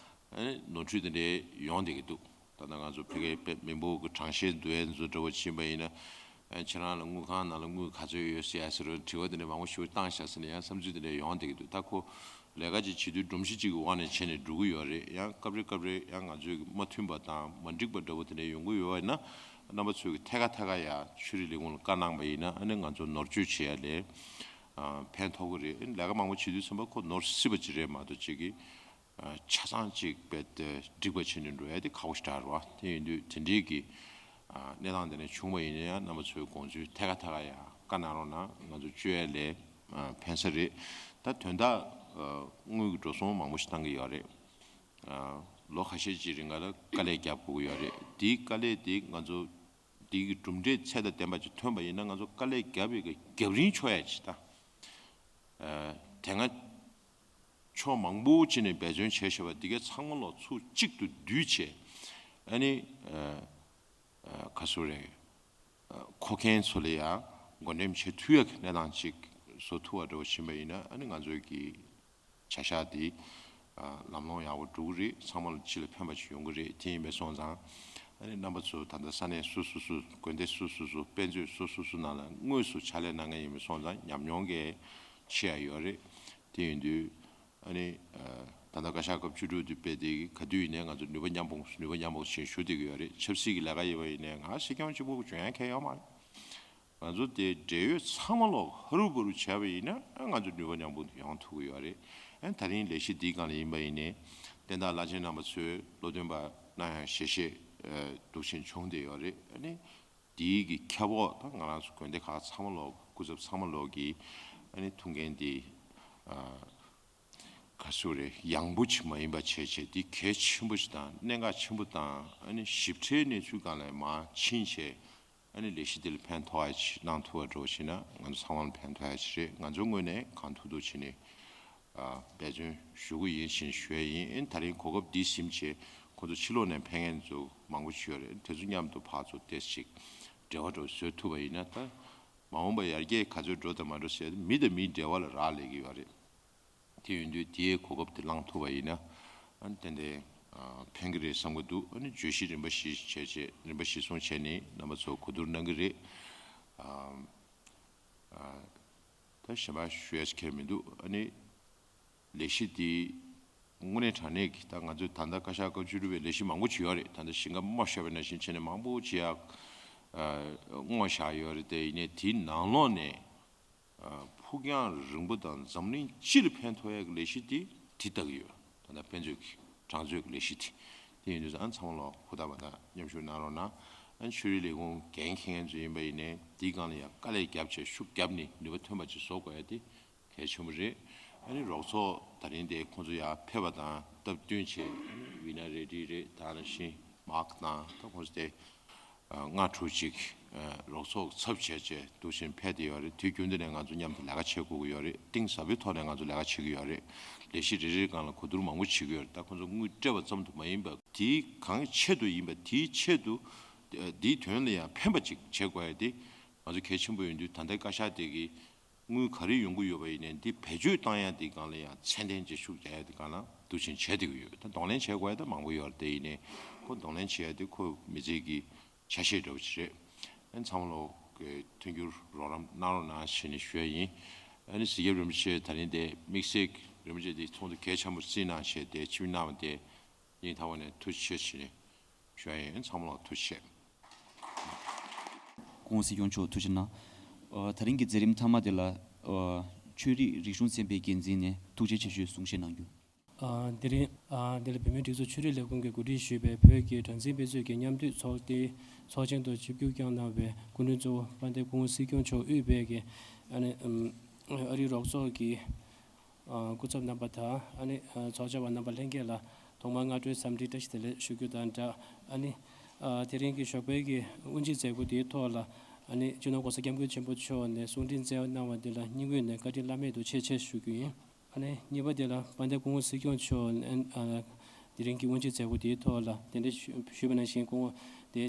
ཨ་ནི་ནོར་འཁྲུལ་དེ་འདྲའི་ཡོང་བསྡད་ཀྱི་འདུག་ད་ལྟ་ང་ཚོ་ཕ་གིའི་དཔེ་མི་འབོར་གྱི་གྲངས་བཤེར་འདུ་ཡན་ཚོ་འདྲ་བོ་ཕྱིན་པ་ཡིན་ན། ཨ། ཁྱེད་རང་ལ་དངུལ་ཁང་ནང་ལ་དངུལ་ག་ཚོད་ཡོད་ཟེར་ཡ་ཟེར་བའི་དྲི་བ་དེ་འདྲ་མང་པོ་ཞིག་བཏང་བཞག་ཟེར་ནས་ཡང་བསམ་ཚུལ་དེ་འདྲ་ཡོང་བསྡད་ཀྱི་འདུག་ད་ཁོ་ལས་ཀ་ཅིག་བྱེད་དུས་སྒྲོམ་གཞི་གཅིག་གི་འོག་ནས་བྱས་ནས་འགྲོ་གི་ཡོད་རེད། ཡང་སྐབས་རེ་སྐབས་རེ་ཡང་ང་ཚོའི་གི་མ་མཐུན་པ་དང་མ་འགྲིག་པ་འདྲ་བོ་དེ་འདྲ་ཡོང་གི་ཡོད་པ་ཡིན་ན། རྣམ་པ་ཚོས་གི་ཐད་ཀར་ཐད་ཀར་ཡ་ཆོས་རིག་ལས་ཁུངས་ལ་བཀའ་གནང་པ་ཡིན་ན། ཨ་ནི་ང་ཚོ་ནོར་བཅོས་བྱེད་ཡ་ལས། ཨ། ཕན་ཐོགས་ཀྱི་རེད། ལས་ཀ་མང་པོ་བྱེད་དུས་ཙམ་པ་ཁོ་ནོར་སྲིད་པ་ཅིག་རེད་མ་གཏོགས། ཅིག་གི་ཨ། ཆ་ཚང་གཅིག་དཔེ་དེ་འགྲིག་པ་བྱས་ནས་འགྲོ་ཡ་དེ་ཁག་པོ་ཞེ་དྲག་རེད་པ། དེ་ཡིན་དུས་དེ་འདྲའི་གི་ཨ། གནས་སྟངས་དེ་འདྲ་བྱུང་བ་ཡིན་ན་ཡང་རྣམ་པ་ཚོའི་དགོངས་ཚུལ་ཐད་ཀར་ཐད་ཀར་ཡ་བཀའ་གནང་རོགས་གནང་། ང་ཚོ་བཅོས་ཡ་ལས། ཨ། ཕན་ས་རེད། ད་དོན་དག་ཨ། དངུལ་གྱི་འགྲོ་སོང་མང་པོ་ཞིག་བཏང་གི་ཡོད་རེད། ཨ། ལོ་ཁ་ཤས་ཅིག་རིང་ག་ལ་དཀའ་ལས་རྒྱབ་དགོས་ཀྱི་ཡོད་རེད། དེའི་དཀའ་ལས་དེ་ང་ཚོ་དེའི་གི་གྲུབ་འབྲས་ཚད་དང་ལྡན་པ་ཅིག་ཐོན་པ་ཡིན་ན། ང་ཚོ་དཀའ་ལས་རྒྱབ་པའི་གི་རྒྱབ་རིན་ཆོག་ཡ་ཅིག་དང་། ཨ། དེ་སྔ་ཕྱོགས་མང་པོ་ཅིག་ནས་འབད་བརྩོན་བྱས་བཞག་པ་འདི་གའི་ཚང་མ་ལོག་ཚུར་གཅིག་ཏུ་བསྡུས་བྱས། ཨ་ནི། ཨ། ཨ། ག་ཚོད་རེད། ཨ། མཁོ་མཁན་ཚོ་ལ་ཡང་བགོ་འགྲེམས་བྱེད་ཐུབ་ཡག་གི་གནས་སྟངས་ཅིག་བཟོ་ཐུབ་པ་འདྲ་བོ་ཕྱིན་པ་ཡིན་ན། ཨ་ནི་ང་ཚོའི་གི་བྱ་གཞག་འདི། ཨ། ལམ་ལྷོང་ཡག་པོ་འགྲོ་གི་རེད། ཚང་མ་ལ་སྤྱི་ལ་ཕན་པ་ཅིག་ཡོང་གི་རེད། དེ་ཡིན་པ་སོང་ཙང་། ཨ་ནི་རྣམ་པ་ཚོ་ད་ལྟ་ས་གནས་སོ་སོ་སོ། དགོན་སྡེ་སོ་སོ་སོ། དཔེ་མཛོད་སོ་སོ་སོ་ནང་ལ་དངོས་སུ་ཕྱག་ལས་གནང་མཁན་ཡིན་པ་སོང་ཙང་ཉམས་མྱོང་གི་ཆེ་ཡ་ཡོད་རེད། དེ་ཡིན་དུས། ཨ་ནི། ཨ། ད་ལྟ་བཀའ་ཤག་སྐབས་བཅུ་དྲུག་དེ་དཔེ་དེ་ག་དུས་ཡིན་ནའི་ང་ཚོ་ནུས་པ་མཉམ་སྤུངས་ནུས་པ་མཉམ་སྤུངས་བྱས་ཞུ་བསྡད་ཀྱི་ཡོད་རེད། ཆབ་སྲིད་ཀྱི་ལས་ཀ་ཡིན་པ་ཡིན་ནའི་ང་སྲིད་སྐྱོང་གཅིག་པུ་འཇོན་ཡ་གང་ཡོད་མ་རེད། ང་ཚོ་དེ་འབྲེལ་ཡོད་ཚང་མ་ལོག་ཧ་རུ་བ་རུ་བྱས་པ་ཡིན་ན། ཨ། ང་ཚོ་ནུས་པ་མཉམ་སྤུངས་དེ་ཡོང་ཐུབ་ཀྱི་ཡོད་རེད། ཨ། ད་རིང་ལས་གཞི་འདིའི་སྒང་ལ་ཡིན་པ་ཡིན་ནའི་བསྟན་བདག་བླ་ཆེན་རྣམ་པ་ཚོས་བློ་འདོན་པ་གནང་ཡག་ཞལ་བཞེས། ཨ། འདུག་བཞིན་བྱུང་བསྡད་ཡོད་རེད། ཨ་ནི། འདིའི་གི་ཁྱབ་འོག་ད་ང་རང་ཚོ་དགོན་སྡེ་ཁག་ཚང་མ་ལོག་སྐུ་ཚབ་ཚང་མ་ལོག་གིས། ཨ་ནི་ཐུགས་འགན་འདི། ཨ། ག་ཚོད་རེད། ཡང་པོ་ཅིག་མ་ཡིན་པ་བྱས་བྱས་འདི་གལ་ཆེན་པོ་ཞིག་དང་གནད་འགག་ཆེན་པོ་དང་། ཨ་ནི་ཞིབ་ཕྲའི་གནས་ཚུལ་སྒང་ལ་མར་ཕྱིན་བྱས། ཨ་ནི་ལས་གཞི་འདི་ལ་ཕན་ཐོགས་ཡ་ཅིག་གནང་ཐུབ་པ་འདྲ་བོ་བྱས་ན་ང་ཚོ་ཚང་མ་ལ་ཕན་ཐོགས་ཡ་ཅིག་རེད། ང་ཚོའི་ངོས་ནས་གང་ཐུབ་ཐུབ་བྱས་ནས། ཨ། འབད་བརྩོན་ཞུ་གི་ཡིན་ཞེས་ཞུ་ཡ་ཡིན། ཨ་ནི་ད་རིང་གོ་སྐབས་འདི་ཟིན་བྱས་ཁོང་ཚོ་ཕྱི་ལོགས་ནས་ཕེབས་མཁན་ཚོ་མང་པོ་ཞིག་ཡོད་རེད། དེ་ཚོ་མཉམ་དུ་ཕར་ཚུར་ཏོག་ཙམ་ཅིག་འབྲེལ་བ་འདྲ་བོ་བཟོ་ཐུབ་པ་ཡིན་ན། ད་མ་འོངས་པ་ཡར་རྒྱས་ག་ཚོད་འགྲོ་དང་མ་འགྲོ་ཟེར་ཡ་དེ་མི་དང་མིའི་འབྲེལ་བ་ལ་རག་ལས་ཀྱི་ཡོད་རེད། དེ་ཡིན་དུས་དེའི་གོ་སྐབས་དེ་བླང་ཐུབ་པ་ཡིན་ན། ཨ་ནི་ཏན་ཏན། ཨ། ཕན་གྱི་རེད་བསམ་གྱི་འདུག་ཨ་ནི་བརྗོད་གཞི་རིམ་པ་བཞི་བྱས་བྱས། རིམ་པ་བཞི་བཟུང་བྱས་ནས་རྣམ་པ་ཚོ་གོ་བསྡུར་གནང་གི་རེད། ཨ། ཨ། ད་གཞན་པ་ཞུ་ཡས་ཁྱད་མི་འདུག་ཨ་ནི་ལས་གཞི་འདི་དངོས་གནས་དྲང་གནས་ཀྱི་ད་ང་ཚོའི་ད་ལྟ་བཀའ་ཤག་སྐབས་བཅུ་དྲུག་པའི་ལས་གཞི་མང་པོ་ཅིག་ཡོད་རེད། ད་ལྟ་ཞིང་ཁ་མ་ཤོར་བའི་ནང་བཞིན་བྱས་ནས་མང་པོ་ཅིག་ཡར། ཨ། བསྔོགས་བཞག་ཡོད་རེད་དེ། ཡིན་ནའི་དེའི་ནང་ལོགས་ནས། ཨ། ཕུགས་རྒྱང་རིང་པོ་དང་འཛམ་གླིང་སྤྱི་ལ་ཕན་ཐོགས་ཡག་གི་ལས་གཞི་འདི་དེ་ལྟ་གི་ཡོད། ད་ལྟ་དཔེ་མཛོད་ཀྱི་ གྲངས་མཛོད་ཀྱི་ལས་གཞི་དེ། དེ་ཡིན་དུས་ཨ་ཚང་མ་ལོག་ཧུར་ཐག་པ་དང་མཉམ་ཞུགས་གནང་རོགས་གནང་། ཨ་ཆོས་རིག་ལས་ཁུངས་འགན་འཁྱེར་མཁན་ཚོ་ཡིན་པ་ཡིན་ནའི་དེའི་སྒང་ལ་ཡང་དཀའ་ལས་བརྒྱབ་བྱས་ཤུགས་བརྒྱབ་ནས་ནུས་པ་ཐོན་པ་ཅིག་བཟོ་དགོས་ཡ་དེ་གལ་ཆེན་པོ་རེད། ཨ་ནི་རོགས་ཚོགས་ད་རིང་དེ་ཁོང་ཚོ་ཡར་ཕེབས་པ་དང་སྟབས་བསྟུན་བྱས་ཨ་ནི་ཝི་ན་རེ་ཌི་རེད། ད་ནང་བཞིན་མཱག་དང་ད་ཁོང་ཚོ་དེ་ལྔ་དྲུག་ཅིག་རོགས་ཚོགས་ཚབ་བྱས་བྱས་འདུག་ཕྱིན་ཕེབས་བསྡད་ཡོད་རེད། དུས་རྒྱུན་དུ་ནས་ང་ཚོ་མཉམ་དུ་ལས་ཀ་བྱེད་དགོས་ཀྱི་ཡོད་རེད། གཏིང་ཟབ་པོའི་ཐོག་ནས་ང་ཚོ་ལས་ཀ་བྱེད་ཀྱི་ཡོད་རེད། ལས་གཞི་རེ་རེའི་སྒང་ལ་གོ་བསྡུར་མང་པོ་བྱེད་ཀྱི་ཡོད་རེད། ད་ཁོང་ཚོ་དངུལ་སྤྲད་པ་ཙམ་དུ་མ་ཡིན་པར་དེའི་གང་ཆེད་དུ་ཡིན་པ་དེའི་ཆེད་དུ་འདིའི་དོན་ལ་ཡང་ཕན་པ་ཅིག་བྱེད་དགོས་ཡ་དེ་ང་ཚོ་གལ་ཆེན་པོ་ཡིན་དུས་ད་ལྟའི་བཀའ་ཤག་དེ་གིས་དངུལ་ག་རེ་ཡོང་གི་ཡོད་པ་ཡིན་ནའི་འདི་བེད་སྤྱོད་བཏང་ཡ་དེ་སྒང་ལ་ཡང་ཚད་ལྡན་ཅིག་ཤུགས་རྒྱག་ཡ་དེ་སྒང་ལ་འདུག་ཕྱིན་བྱས་བསྡད་ཀྱི་ཡོད། ད་གདོང་ལེན་བྱེད་དགོས་ཡ་ད་མང་པོ་ཡོད་རེད། དེ་ཡིན་ནའི་ཁོ་གདོང་ལེན་བྱེད་ཡ་དེ་ཁོ་མི་ཚེ་གི་ཆ་ཤས་འདྲ་བོ་ཅིག་རེད། ཨ་ནི་ཚང་མ་ལོག་གི་མཐུན་འགྱུར་རོགས་རམ་གནང་རོགས་གནང་ཞེས་ནས་ཞུ་ཡ་ཡིན། ཨ་ནི་གཟིགས་རྒྱབ་རིན་པོ་ཆེ་ད་རིང་དེ་དམིགས་བསལ་རིན་པོ་ཆེ་དེ་ཚོགས་འདུ་གལ་ཆེན་པོ་བརྩིས་གནང་བྱས་དེ་ཆིབས་གནང་བ་དེ་སྙིང་ཐག་པ་ནས་ཐུགས་རྗེ་ཆེ་ཞེས་ནས་ཞུ་ཡ་ཡིན། ཚང་མ་ལོག་ཐུགས་རྗེ་ཆེ། སྐུ་ངོ་སྲིད་སྐྱོང་མཆོག་ཐུགས་རྗེ་གནང་། ཨ་ད་རིང་གི་མཛད་རིམ་མཐའ་མ་དེ་ལ་ཨ་ཆོས་རིག་རིག་གཞུང་ཚན་པའི་འགན་འཛིན་ནས་ཐུགས་རྗེ་ཆེ་ཞུའི་གསུང་བཤད་གནང་རྒྱུ། ཨ་དེ་རིང་ཨ་འདི་ལ་བོད་མིའི་སྒྲིག་འཛུགས་ཆོས་རིག་ལས་ཁུངས་ཀྱིས་གོ་སྒྲིག་ཞུས་པའི་བོད་ཀྱི་གྲངས་འཛིན་དཔེ་མཛོད་ཀྱི་མཉམ་འདུས་ཚོགས་སྡེའི་ཚོགས་ཆེན་དུ་ཆིབས་བསྒྱུར་གནང་བའི་སྐུ་མགྲོན་གཙོ་བོ་དཔལ་ལྡན་སྐུ་ངོ་སྲིད་སྐྱོང་མཆོག་དབུས་པའི་གི་ཨ་ནི་ཨ་རིའི་རོགས་ཚོགས་ཀྱི་ཨ་སྐུ་ཚབ་རྣམ་པ་དང་ཨ་ནི་ཨ་ཚོགས་བཅར་བ་རྣམ་པ་ལྷན་རྒྱས་ལ་ཐོག་མར་སྔ་དྲོའི་འཚམས་འདྲི་བཀྲ་ཤིས་བདེ་ལེགས་ཞུ་རྒྱུ་དང་སྦྲགས། ཨ་ནི་ཨ་དེ་རིང་གི་ཞོགས་པའི་གི་དབུ་འབྱེད་མཛད་སྒོ་དེའི་ཐོག་ལ་ཨ་ནི་སྤྱི་ནོར་༸གོང་ས་༸སྐྱབས་མགོན་ཆེན་པོ་མཆོག་ནས་གསུང་འཕྲིན་སྩལ་གནང་བ་འདི་ལ་སྙིང་དབུས་ནས་བཀའ་དྲིན་བླ་མེད་དུ་ཆེ་ཆེ་ཞུ་རྒྱུ་ཡིན། ཨ་ནི་གཉིས་པ་དེ་ལ་དཔལ་ལྡན་སྐུ་ངོ་སྲིད་སྐྱོང་མཆོག་ཨ་དེ་རིང་གི་དབུ་འབྱེད་མཛད་སྒོ་དེའི་ཐོག་ལ་གདན་འདྲེན་ཞུ་ཞུས་པ་ནང་བཞིན་སྐུ་ངོ་དེ་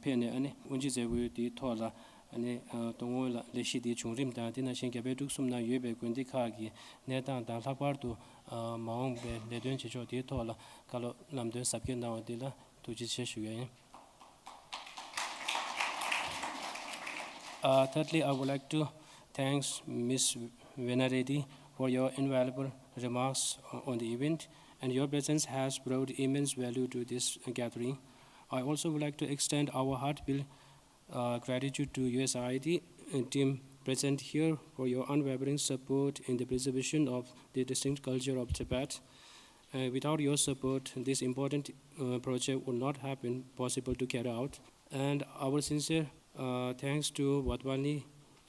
ཕེབས་ནས་ཨ་ནི་དབུ་འབྱེད་མཛད་སྒོའི་དེའི་ཐོག་ལ་ཨ་ནི་ཨ་དོན་དངོས་ལ་ལས་གཞི་དེའི་བྱུང་རིམ་དང་དེ་ནང་བཞིན་རྒྱ་བལ་འབྲུག་གསུམ་ནང་ཡོད་པའི་དགོན་སྡེ་ཁག་གི་གནས་སྟངས་དང་ལྷག་པར་དུ་ཨ་མ་འོངས་པའི་ལས་དོན་བྱེད་ཕྱོགས་དེའི་ཐོག་ལ་བཀའ་སློབ་ལམ་སྟོན་ཟབ་རྒྱས་གནང་བ་དེ་ལ་ཐུགས་རྗེ་ཆེ་ཞུ་ཡ་ཡིན། Uh, thirdly, I would like to thanks Miss Vena Reddy for your invaluable remarks on the event, and your presence has brought immense value to this gathering. I also would like to extend our heartfelt uh, gratitude to U S I I T team present here for your unwavering support in the preservation of the distinct culture of Tibet. Uh, without your support, this important uh, project would not have been possible to carry out. And our sincere uh, thanks to Vatwani,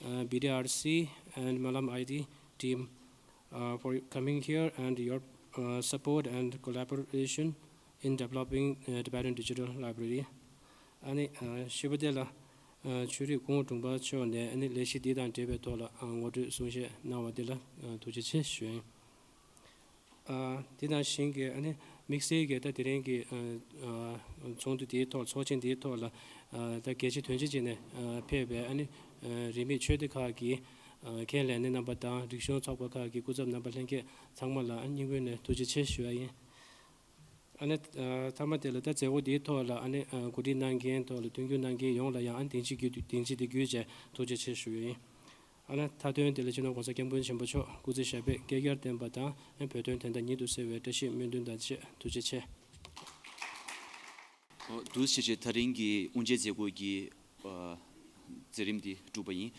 uh, B D R C, and Malam I T team uh, for coming here and your uh, support and collaboration in developing uh, Tibetan Digital Library. ཨ་ནི་ཞུ་བ་དེ་ལ་ཆོས་རིག་སྐུ་ངོ་དྲུང་འཕར་མཆོག་ནས་ཨ་ནི་ལས་གཞི་འདི་དང་འབྲེལ་བའི་ཐོག་ལ་ངོ་སྤྲོད་གསུང་བཤད་གནང་བ་དེ་ལ་ཐུགས་རྗེ་ཆེ་ཞུ་ཡིན། དེ་དང་ཞིང་གི་ཨ་ནི་དམིགས་བསལ་གྱི་ད་དེ་རིང་གི་ཚོགས་འདུ་དེའི་ཐོག་ཚོགས་ཆེན་དེའི་ཐོག་ལ་ད་གལ་ཆེ་དོན་ཆེ་བྱས་ནས་ཕེབས་པའི་ཨ་ནི་རིས་མེད་ཆོས་སྡེ་ཁག་གི་ཁས་ལེན་ནས་རྣམ་པ་དང་རིག་གཞུང་ཚོགས་པ་ཁག་གི་སྐུ་ཚབ་རྣམ་པ་ལྷན་རྒྱས་ཚང་མ་ལ་སྙིང་དབུས་ནས་ཐུགས་རྗེ་ཆེ་ཞུ་བ་ཡིན། ཨ་ནི་མཐའ་མ་དེ་ལ་ད་མཛད་སྒོ་འདིའི་ཐོག་ལ་ཨ་ནི་གོ་སྒྲིག་གནང་མཁན་ཐོག་ལ་མཐུན་འགྱུར་གནང་མཁན་ཡོངས་ལ་ཡང་ཨ་ནི་སྡིངས་ཆ་བརྒྱུད་སྡིངས་ཆ་འདི་བརྒྱུད་བྱས་ཐུགས་རྗེ་ཆེ་ཞུ་ཡ་ཡིན། ཨ་ནི་མཐའ་དོན་དེ་ལ་སྤྱི་ནོར་༸གོང་ས་༸སྐྱབས་མགོན་ཆེན་པོ་མཆོག་སྐུ་ཚེ་ཞབས་པད་བསྐལ་བརྒྱར་བརྟན་པ་དང་བོད་དོན་དོན་དག་ཉིད་དུ་གསལ་བའི་བཀྲ་ཤིས་སྨོན་འདུན་དང་བཅས་ཐུགས་རྗེ་ཆེ། འདུག་སེ་བྱས་ད་རིང་གི་དབུ་འབྱེད་མཛད་སྒོ་གི་མཛད་རིམ་འདི་གྲུབ་པ་ཡིན།